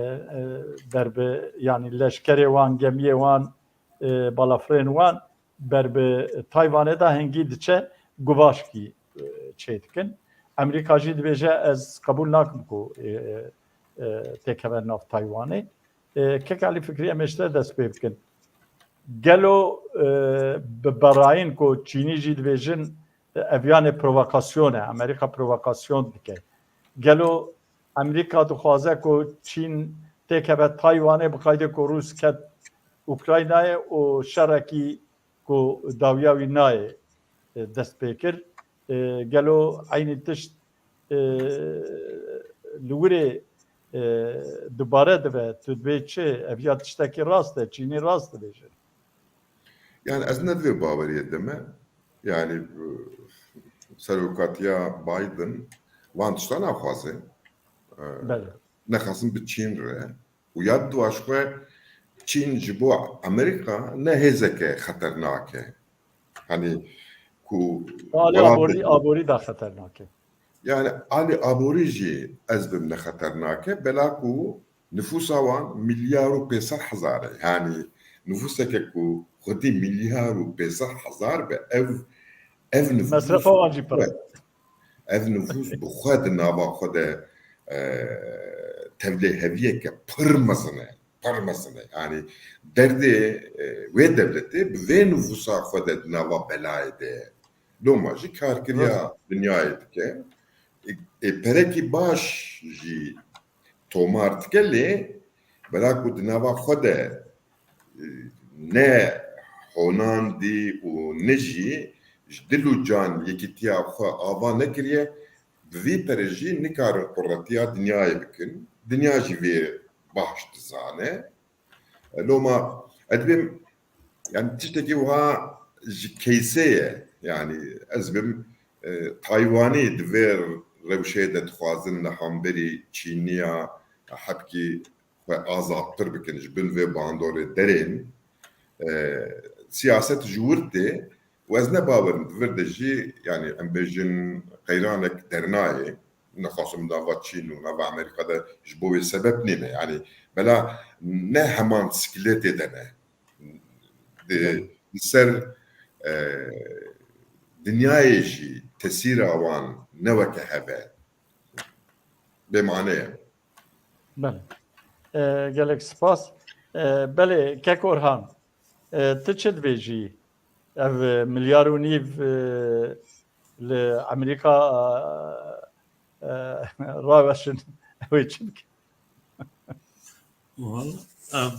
derbi, yanî leşkerê wan, gemiyê wan, e, balafirên wan ber bi Tayvanê de hingî diçe guvaşkî, e, çê dikin. Amerîka jî dibêje ez qebûl nakim ku, e, e, têkeve nav Taywanê. E, Kek Elî Fikrî, em ê ji te dest pê bikin. Gelo, e, bi berayîn ku Çînî jî dibêjin, e, ev yanê provokasyon e, Amerîka provokasyon dike. Gelo Amerîka dixwaze ku Çîn têkeve Taywanê, bi qaydê ku Rûs ket Ukraynayê û şerekî ku dawiya wî nayê, e, dest pê kir. E, gelo eynî tişt, e, li wirê, e, dubare dibe, tu dibê çi? Ev ya tiştekî rast e, Çînî rast dibêje. Yani ez ne di vê baweriyê de me. Yani, e, serokatiya Biden van tişta naxwaze. E, Belê. Nexasin bi Çîn re. Û ya diduwa ji xwe Çîn ji bo Amerîka ne hêzeke xeternak e. Hani ku Alî welat aborî, aborî da xeternak e. Yani alî aborî jî ez bim ne xeternak e. Bela ku nifûsa wan milyar û pênc sed hezar e. Yani nifûseke ku xwedî milyar û pênc sed hezar be, ev, ev nifûs Mesrefa wan jî pir e. Ev nifûs bi xwe di nava xwe de, e, tevliheviyeke pir mezin e, pir mezin e. Yanî derdê, e, wê dewletê bi vê nifûsa xwe de di nava belayê de ye. Loma jî karkiriya Rast. dinyayê dike. E, e, perekî baş jî tomar dike, lê bela ku di nava xwe de, e, ne honandî û ne jî ji dil û can yekîtiya xwe ava nekiriye, bi vî perê jî nikarin quretiya dinyayê bikin. Dinya jî vê baş dizane. E, loma, ez dibêm, yani tiştekî wiha ji keysê ye. Yani ez bim, e, Taywanî di vê rewşê de dixwazin li hemberî Çîniya hebkî xwe azadtir bikin, ji bin vê bandorê derên. E, siyaset ji wir tê û ez ne bawerim di vir de jî, yani em bêjin qeyranek dernayê, nexasim nava Çîn û nava Amerîka de ji bo wê sebeb nîne. Yani bela ne heman skeletê de ne. Di, di ser, e, dinyayê jî tesîra wan ne weke heve. Bê mane ye. Belê. E, gelek spas. E, belê, Kek Orhan, e, tu çi dibêjî? Ev, e, milyar û nîv, e, li Amerîka, e, e, raweşin, ew ê çi bikin? Wala, ev,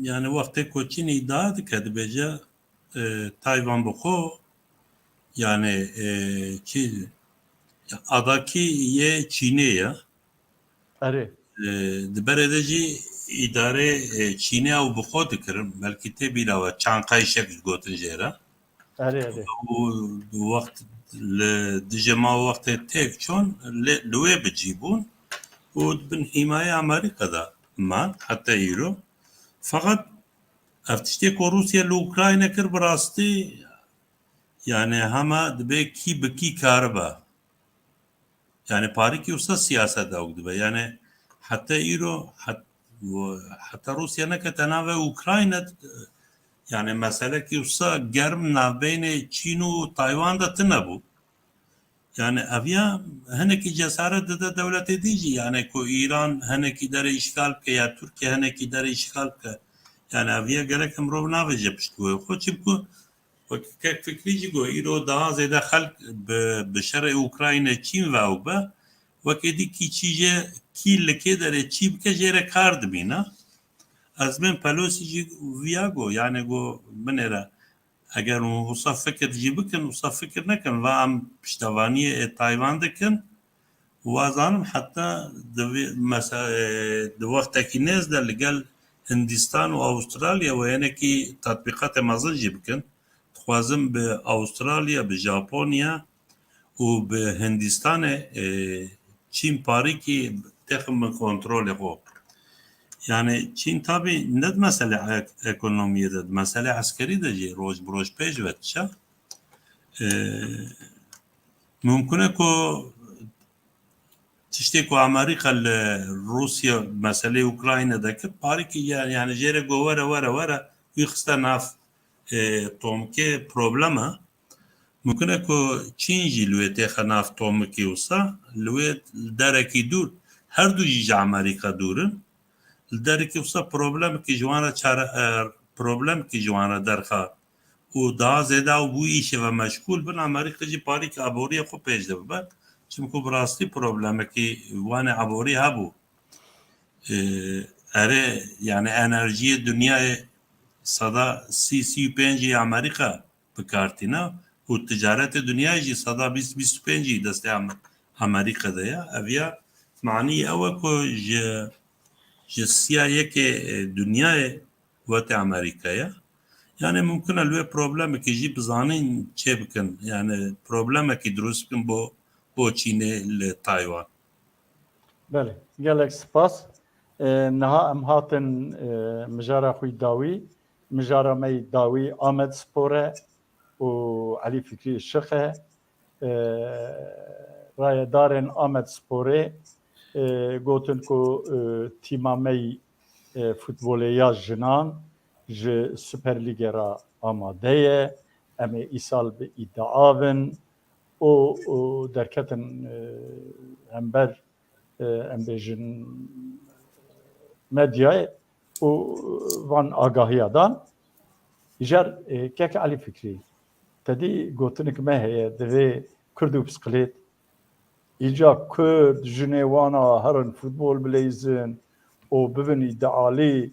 yani wextê ku Çîn îdia dike, dibêje, e, Tayvan bi xwe, yani, e, çi, adakî yê Çînê ye. Erê. E, di berê de jî îdarê, e, Çînê ew bi xwe dikirin. Belkî tê bîra we Çan Kayşek digotin jê re. Erê, erê. Û wext li dijê ma wextê têk çûn, li, li wê bi cî bûn û di bin hîmayê Amerîka de man heta îro. Feqet ev tiştê ku Rûsya li Ukrayna kir, bi rastî, yani, hema dibê kî bi kî karibe. Yani, parîkî wisa siyaset dawk dibe. Yani, heta îro, het-, heta Rûsya nekete navê Ukrayna, yani, meselekî wisa germ navbeynê Çîn û Taywan de tune bû. Yani, ev ya hinekî cesaret dide dewletê dî jî, yani, ku Îran hinekî derê îşgal bike ya Tirkiye hinekî derê îşgal bike. Yani, ev ya gerek mirov navêje pişt wê xwe. Çimku wek Kek Fikrî jî got, îro daha zêde xelk bi, bi şerê Ukrayna Çîn ve ew be, wekê dî kî çî jê, kî li kê derê çî bike, jê re kar dimîne. Ez bên Pelosi jî viya got, yani got, binêre, eger hûn wisa fikir jî bikin, wisa fikir nekin, va em piştevaniyê ê Tayvan dikin, û ez zanim heta di vê mese-, e, di wextekî nêz de li gel Hindistan û Awustralya wê hinekî tatbîqatê mezin jî bikin. Dixwazim bi Awustralya, bi Japonya û bi Hindistanê, e, Çîn parîkî têxin bin kontrolê xwe. Yani Çîn tabî ne di mesele ek-, ekonomiyê de, di mesele eskerî de jî roj bi roj pêş ve diçe. E, mumkin e ku tiştê ku Amerîka li Rûsya meseleyê Ukrayna de kir, parîkî ya-, yani jê re got were, were, were, wî xiste nav, e, tomkê problema. Mumkin e ku Çîn jî li wê têxe nav tomikî wisa, li wê derekî dûr, her du jî ji Amerîka dûr in. Li derekî wisa problemekî ji wan re çare, e, problemekî ji wan re derxe û daha zêde ew bû îşê ve meşgûl bin, Amerîka jî parîkî aboriyê xwe pêş de bibe. Çimku bi rastî problemekî wanê aborî hebû. E, erê, yani enerjiyê dinyayê seda sî, sî û pêncî Amerîka bi kar tîne û ticaretê dinyayê jî seda bîst, bîst û pêncî destê Am-, Amerîka de ye. Ev ya manî ew e ku ji, ji siya yekê, e, dinyayê wete Amerîka ye. Yani mumkin e li wê problemekî jî bi zanîn çê bikin. Yani problemekî dirust bikin bo, bo Çînê li Taywan. Belê, gelek spas. E, niha em hatin, e, mijara xwe yî dawî. Mijara me yî dawî Amed Spor e û Elî Fikrî Işiq e. E, rayedarên Amed Sporê, e, gotin ku, e, tîma me yî, e, futbolê ya jinan ji Süper Lîgê re amade ye. Em ê îsal bi îdia bin û, û derketin, e, hember, e, em bêjin, medyayê û van agahiya dan. Îcar, e, kek Elî Fikrî, te dî gotinik me heye, divê Kurd û bisiklet. Îca Kurd, jinê wana herin futbol bileyzin û bibin îdealî.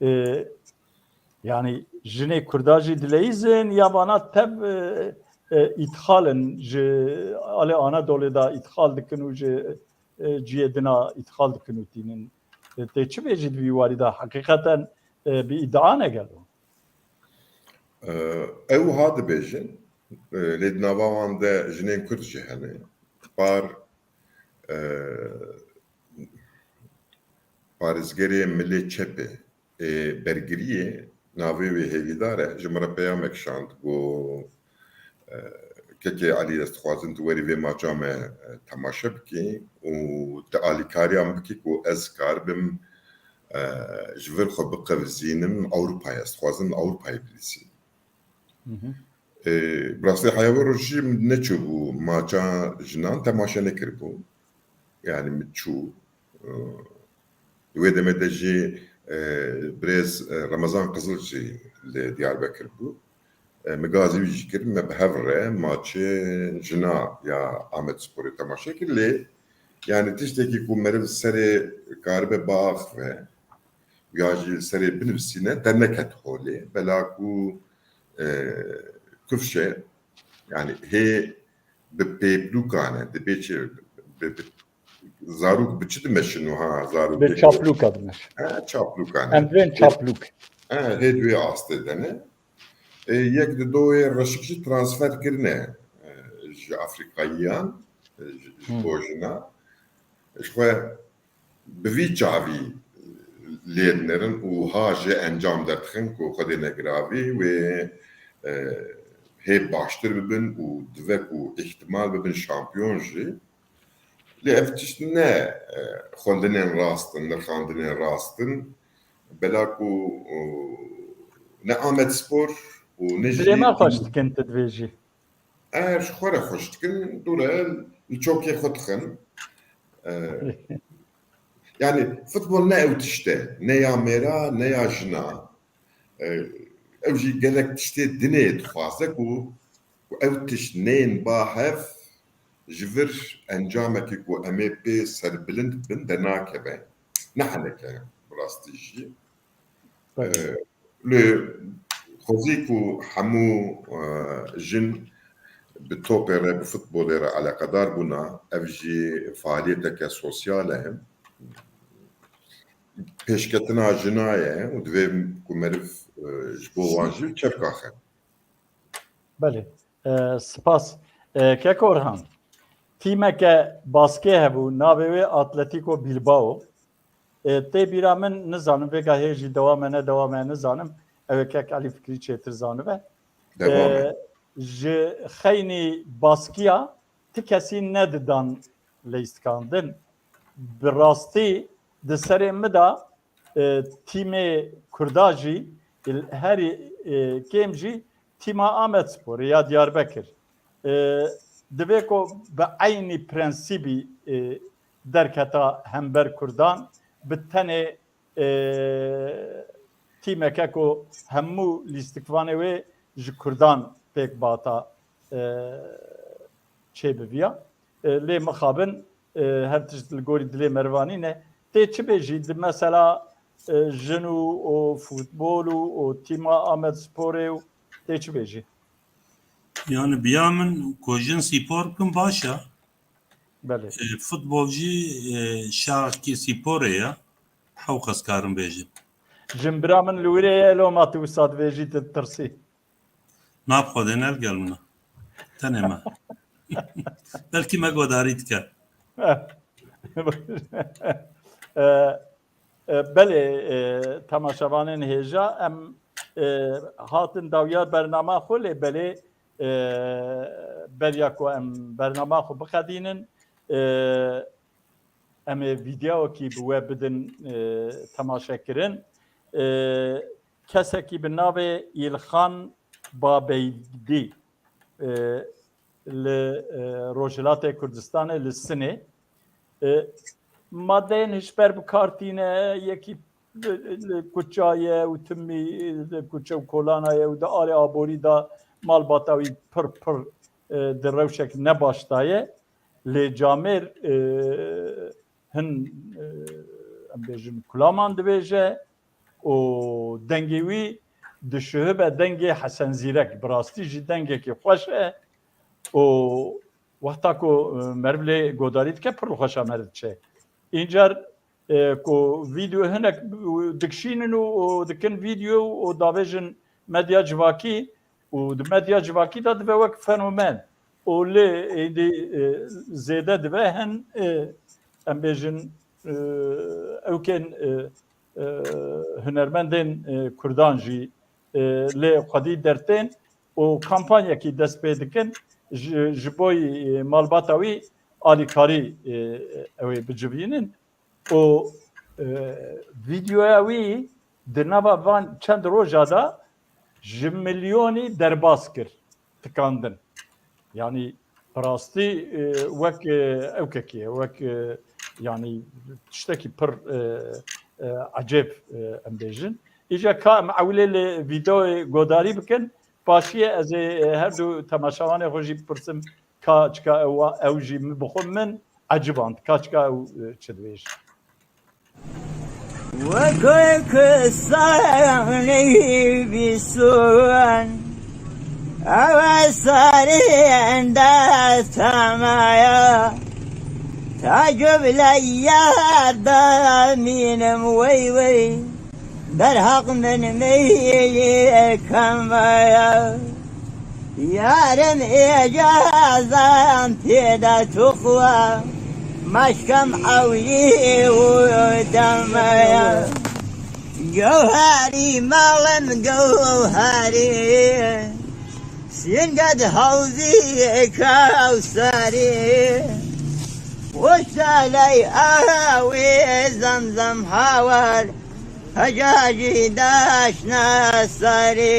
E, yani jinê Kurda jî dileyzin ya vana tev, e, e, îtxal in, ji alê Anadolê de îtxal dikin û ji, e, ciyê dina îtxal dikin û tînin. E, tê çi bêjî di vî warî de? Heqîqeten, e, bi îdia ne gelo? E, ew wiha dibêjin, e, lê di nava wan de jinên Kurd jî hene. Par, e, parêzgerê milê çepê, ê bergiriyê Navê wê hêvîdar e. Ji min re peyamek şand, got, e, Kekê Elî, ez dixwazim tu werî vê maça me, e, temaşe bikî û tu alîkariya min bikî ku ez karibim, e, ji vir xwe biqevizînim Ewropayê. Ez dixwazim li Ewropayê bilîzînim. Hı hı. E, bi rastî heya wê rojî min neçûbû maça jinan temaşe nekiribû. Yani min çû, e, wê demê de jî, e, birêz, e, Remezan Qizil jî li Diyarbekir bû. E, min gazî wî jî kir, me bi hev re maçê jina ya Amedsporê temaşe kir. Lê yani tiştekî ku meriv serê karibe biaxive ya jî li serê binivîsîne, te neket holê. Bela ku, e, kifşe, yani hê bi pêplûkan e, dibê çi, bi, bi, zarok bi çi dimeşin wiha, zarok Bi çaplûka dimeşin. He, çaplûkan e. Em bên çaplûk. He, hê di wê astê de ne. E, yek di do wê reşik jî transfer kirine, e, ji Afrîkayiyan, e, ji, ji Hmm. bo jina. Ji xwe bi vî çavî lê dinerin û ha jê encam derdixin ku Xwedê negiravî wê, e, hê baştir bibin û dibe ku îhtimal bibin şampiyon jî. Lê ev tişt ne, e, xwendinên rast in, nirxandinên rast in. Bela ku, e, ne Amedspor û ne jî Dilê me xweş dikin, tu dibêjî. Ev ji xwe re xweş dikin, dû re li çokê xwe dixin. E, yani futbol ne ew tişt e, ne ya mêra, ne ya jina. E, ew jî gelek tiştê dinê dixwaze ku, ku ew tişt nên ba hev, ji vir encamekî ku em ê pê serbilind bin dernakeve. Ne heneke bi rastî jî. Belê. E, Lê xwezî ku hemû, e, jin bi topê re, bi futbolê re eleqedar bûna, ev jî faaliyeteke sosyal e. Pêşketina jina ye û divê ku meriv, e, ji bo wan jî çepkaxe. Belê. E, spas. E, Kek Orhan, tîmeke baskê hebû, navê wê Atletico Bilbao. E, tê bîra min, nizanim, vêga hê jî dewam e, ne dewam e, nizanim. Ew ê Kek Elî Fikrî çêtir zanibe. Dewam e. E, ji xeynî baskiya ti kesî nedidan leyîstikandin. Bi rastî di serê min de, e, tîmê Kurda jî, e, herî, e, kêm jî tîma Amedsporê ya Diyarbekir. E, divê ku bi eynî prensîbî, e, derketa hember Kurdan, bi tenê, e, tîmeke ku hemû lîstikvanê wê ji Kurdan pêk bata, e, çêbiviya. E, lê mixabin, e, her tişt li gorî dilê merivanî ne. Tê çi bêjî di mesela, e, jin û, û futbol û, û tîma Amedsporê û tê çi bêjî? Yani biya min ku jin spor bikin baş e. Belê. E, futbol jî, e, şaxekî sporê ye. Hewqas karim bêjim. Jin bira min li wirê ye, loma tu wisa dibêjî, tu ditirsî. Na bi Xwedê ne li gel min e. Tenê me. Belkî me godarî dike. E, e, belê, e, temaşevanên hêja, em, e, hatin dawiya bernama xwe, lê belê, e, beriya ku em bernama xwe biqedînin, e, em ê vîdeoyekî bi we bidin, e, temaşekirin. E, kesekî bi navê Îlxan Babeydî, e, li, e, Rojhilatê Kurdistanê, li Sinê. E, madeyên hişber bi kar tîne, yekî li, li kuça ye û timî li kuçe û kolana ye û di alê aborî de malbata wî pir pir, e, di rewşek ne baş de ye. Lê camêr, e, hin, e, em bêjin kulaman dibêje û dengê wî dişuhibe dengê Hesen Zîrek. Bi rastî jî dengekî xweş e û wexta ku, e, meriv lê godarî dike, pir li xweşa meriv diçe. Încar, e, ku vîdeo hinek dikişînin û, û dikin vîdeo û davêjin medya civakî û di medya civakî de dibe wek fenomen. Û lê êdî, e, zêde dibe hin, e, em bêjin, e, ewkên, e, e, hunermendên, e, Kurdan jî, e, lê xwedî dertên û kampanyekî dest pê dikin ji, ji bo, e, malbata wî alîkarî, e, ew ê bicivînin û, e, vîdyoya wî di nava van çend roja de ji milyonî derbas kir, tikandin. Yanî bi rastî, e, wek, e, ewkekî ye, wek, e, yanî tiştekî pir, e, e, ecêb, e, em bêjin. Îca ka em ewilê li vîdeoyê godarî bikin, paşiyê ez ê, e, her du temaşevanê xwe jî bipirsim, ka çika ew, ew jî min bi xwe min eciband, ka çika ew, e, çi dibêje. Wekî kisanî bîsûn, ew serînda temaya, ta cubleya demînim wey wey, derheq min meyê kemaya. Yarim êcazan pêda tuxwa, meşkem ewlî û demeya. Gewherî malim gewherî, sînged hewzî kewserî. Xweşeley awê zemzem hawer, hecacî daşne serî.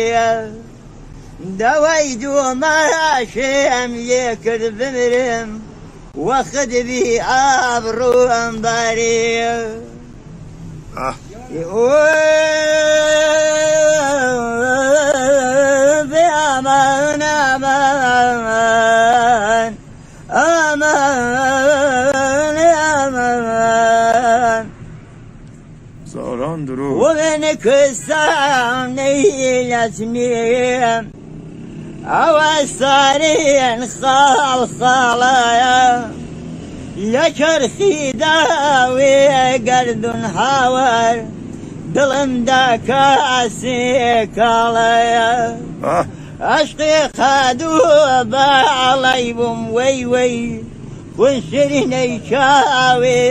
Daway dû meşê em yê kir bimirim, wext bî abrû em berî. Ah. Û bi aman, aman, aman, aman. Zaran duro. Û min kisan neyletmî. Ew esarên xal xalaya. Li çerxî dawê gerdûn hawer. Dilim da kesê kalaya. Ah. Eşqê qedû balay bûm wey wey. Xwin şirîney çawê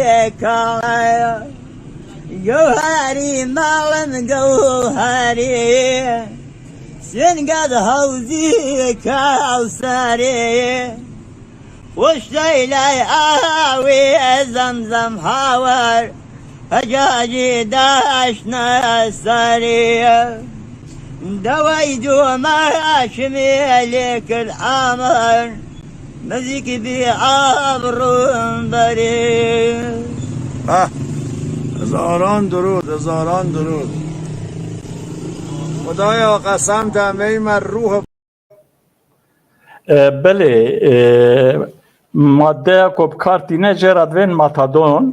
kalaya. Gewherî malim gewherî, singed hewzî kewserî. Xweş leylay awê zemzem hawer, hecacî daşne serî. Dewey dû meşimê lê kir amin. Nizîk bî abrûn berê. Ah, hezaran durûd, hezaran durûd. Xwedaya qesem te meyme ruh. E, belê, e, maddeya ku bi kar tîne jê re divên matadon,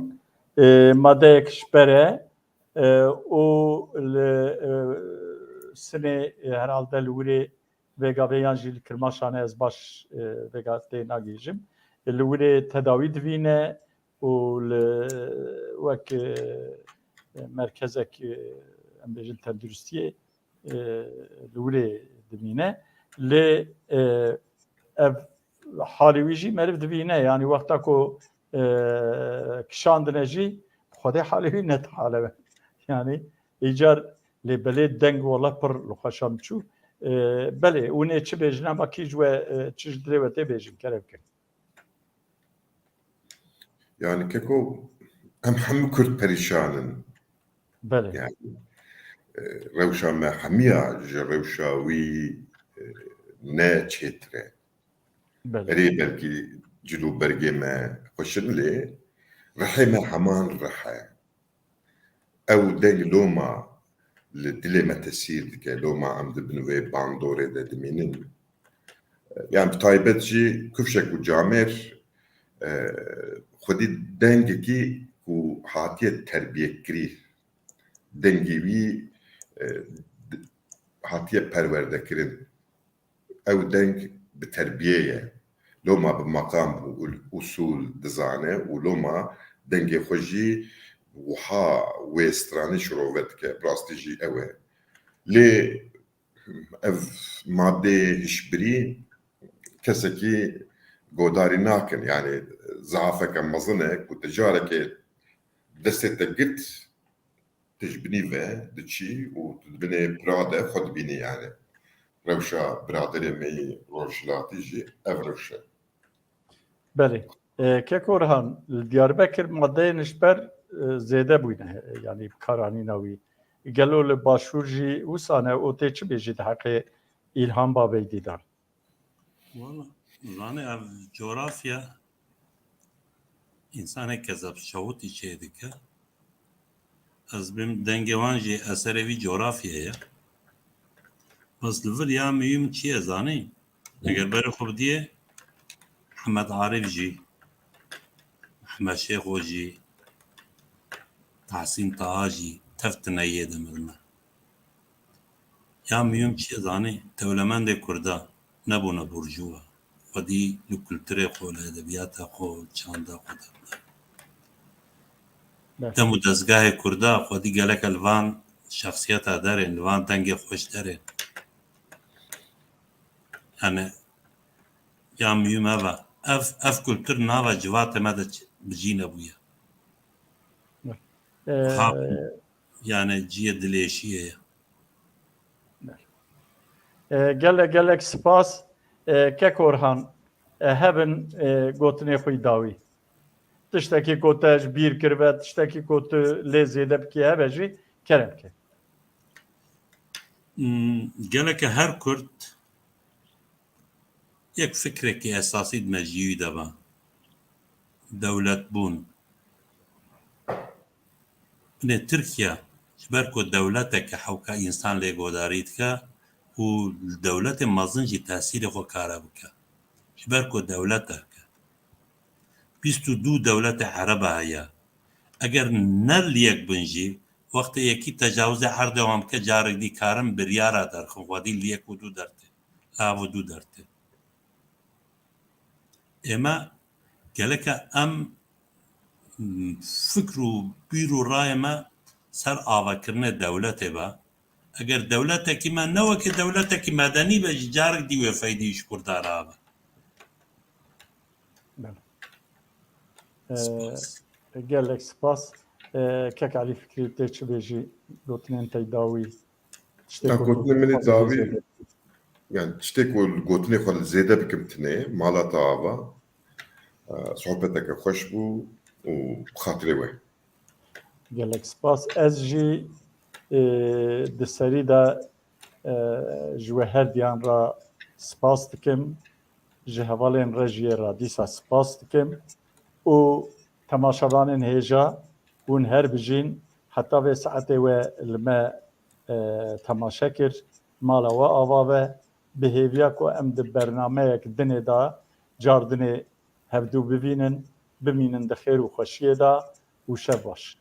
e, maddeyek ji ber e, e, û li, e, Sinê, e, herhalde li wirê vêga vê yan jî li Kirmaşan e, ez baş, e, vêga tê nagihîjim. E, li wirê tedawî divîne û li wek, e, merkezek, e, em bêjin tenduristiyê, e, li wirê dimîne. Lê, e, ev halê wî jî meriv dibîne. Yanî wexta ku, e, kişandine jî, bi Xwedê halê wî ne ti hale be. Yanî îcar lê belê deng wela pir li xweşan çû. E, belê, hûn ê çi bêjin, ama kî ji we, e, çi ji dilê we tê bêjin, kerem bikin. Yani keko, em hemû Kurd perîşan in. Belê. Yani, e, rewşa me hemiya ji rewşa wî, e, ne çêtir e. Belê. Erê belkî cil û bergê me xweş in lê rihê me heman rih e. Ew deng loma li dilê me tesîr dike, loma em di bin wê bandorê de dimînin. Yani bi taybet jî kufşek û camêr, e, xwedî dengekî ku hatiye terbiyekirî, dengê wî, e, d-, hatiye perwerdekirin. Ew deng bi terbiyê ye. Loma bi meqam û usûl dizane û loma dengê xwe jî wiha wê stranê şirove dike. Bi rastî jî ew e. Lê ev madeyê hişbirî kesekî godarî nakin. Yani zafeke mezin e ku tu carekê destê te girt, tu ji binî ve diçî û tu di binê pira de xwe dibînî yani. Rewşa biraderê me yî rojhilatî jî ev rewş e. Belê. E, Kek Orhan, li Diyarbekir madeyên ji ber e, zêde bûyne, yanî bi karanîna wî. Gelo li Başûr jî wisa ne û tê çi bêjî di heqê Îlhan Babeydî de? Valla, zanî ev coğrafya însanê kezeb şewitî çê dike. Ez bim dengê wan jî eserê vî coğrafyayê ye. Bes li vir ya muhîm çi ye zanî? Eger berê xwe bidiyê Mihemed Arif jî, Mihemed Şêxo jî, Tahsîn Taha jî tev tine yê de mirine. Ya muhîm çi ye zanî? Dewlemendê Kurda nebûne burjuwa. Xwedî li kulturê xwe, li edebiyata xwe, çanda xwe de. Dem û dezgahê Kurda xwedî gelek li van şexsiyeta derên, li van dengê xweş derên. Yani ya muhîm ev e. Ev, ev kultur nava civatê me de bi cî nebûye. Ee, yani ciyê dilêşiyê ye. E, gelek gelek spas. E, Kek Orhan, e, hebin e, gotinê xwe dawî. Tiştekî ku te ji bîr kiribe, tiştekî ku tu lê zêde bikî hebe jî kerem ke. Hmm, geleke her Kurd yek fikrekî esasî di mejiyî de be. Dewletbûn. Binê Tirkiye ji ber ku dewleteke hewka însan lê godarî dike û li dewletê mezin jî tesîrê xwe kare bike. Ji ber ku dewletek e. Bîst û du dewletê erebe heye. Eger ne li yek bin jî, wextê yekî tecawizê erdê wan bike, carek dî karin biryara derxin, xwedî li yek û du dertê, li hev û du dertê. Ême geleke em fikr û bîr û rayê me ser avakirinê dewletê be. Eger dewletekî me ne wekî dewletekî medenî be jî, carek dî wê feydî ji Kurda re be. Belê. Ee, gelek spas. Ee, Kek Elî Fikrî, tê çi bêjî gotinên te dawî? Tiştê ku gotinên min dawî, yani tiştê ku gotinê xwe li zêde bikim tinê, mala te ava, e, sohbeteke xweş bû û bi xatirê we. Gelek spas. Ez jî e, di serî de e, ji we her diyan re spas dikim. Ji hevalên rejiyê re dîsa spas dikim. Û temaşevanên hêja, hûn her bijîn, heta vê saetê we li me e, temaşe kir. Mala we ava be. Bi hêviya ku em di bernameyek dinê de car dinê hevdû bivînin, bimînin di xêr û xweşiyê de û şev baş.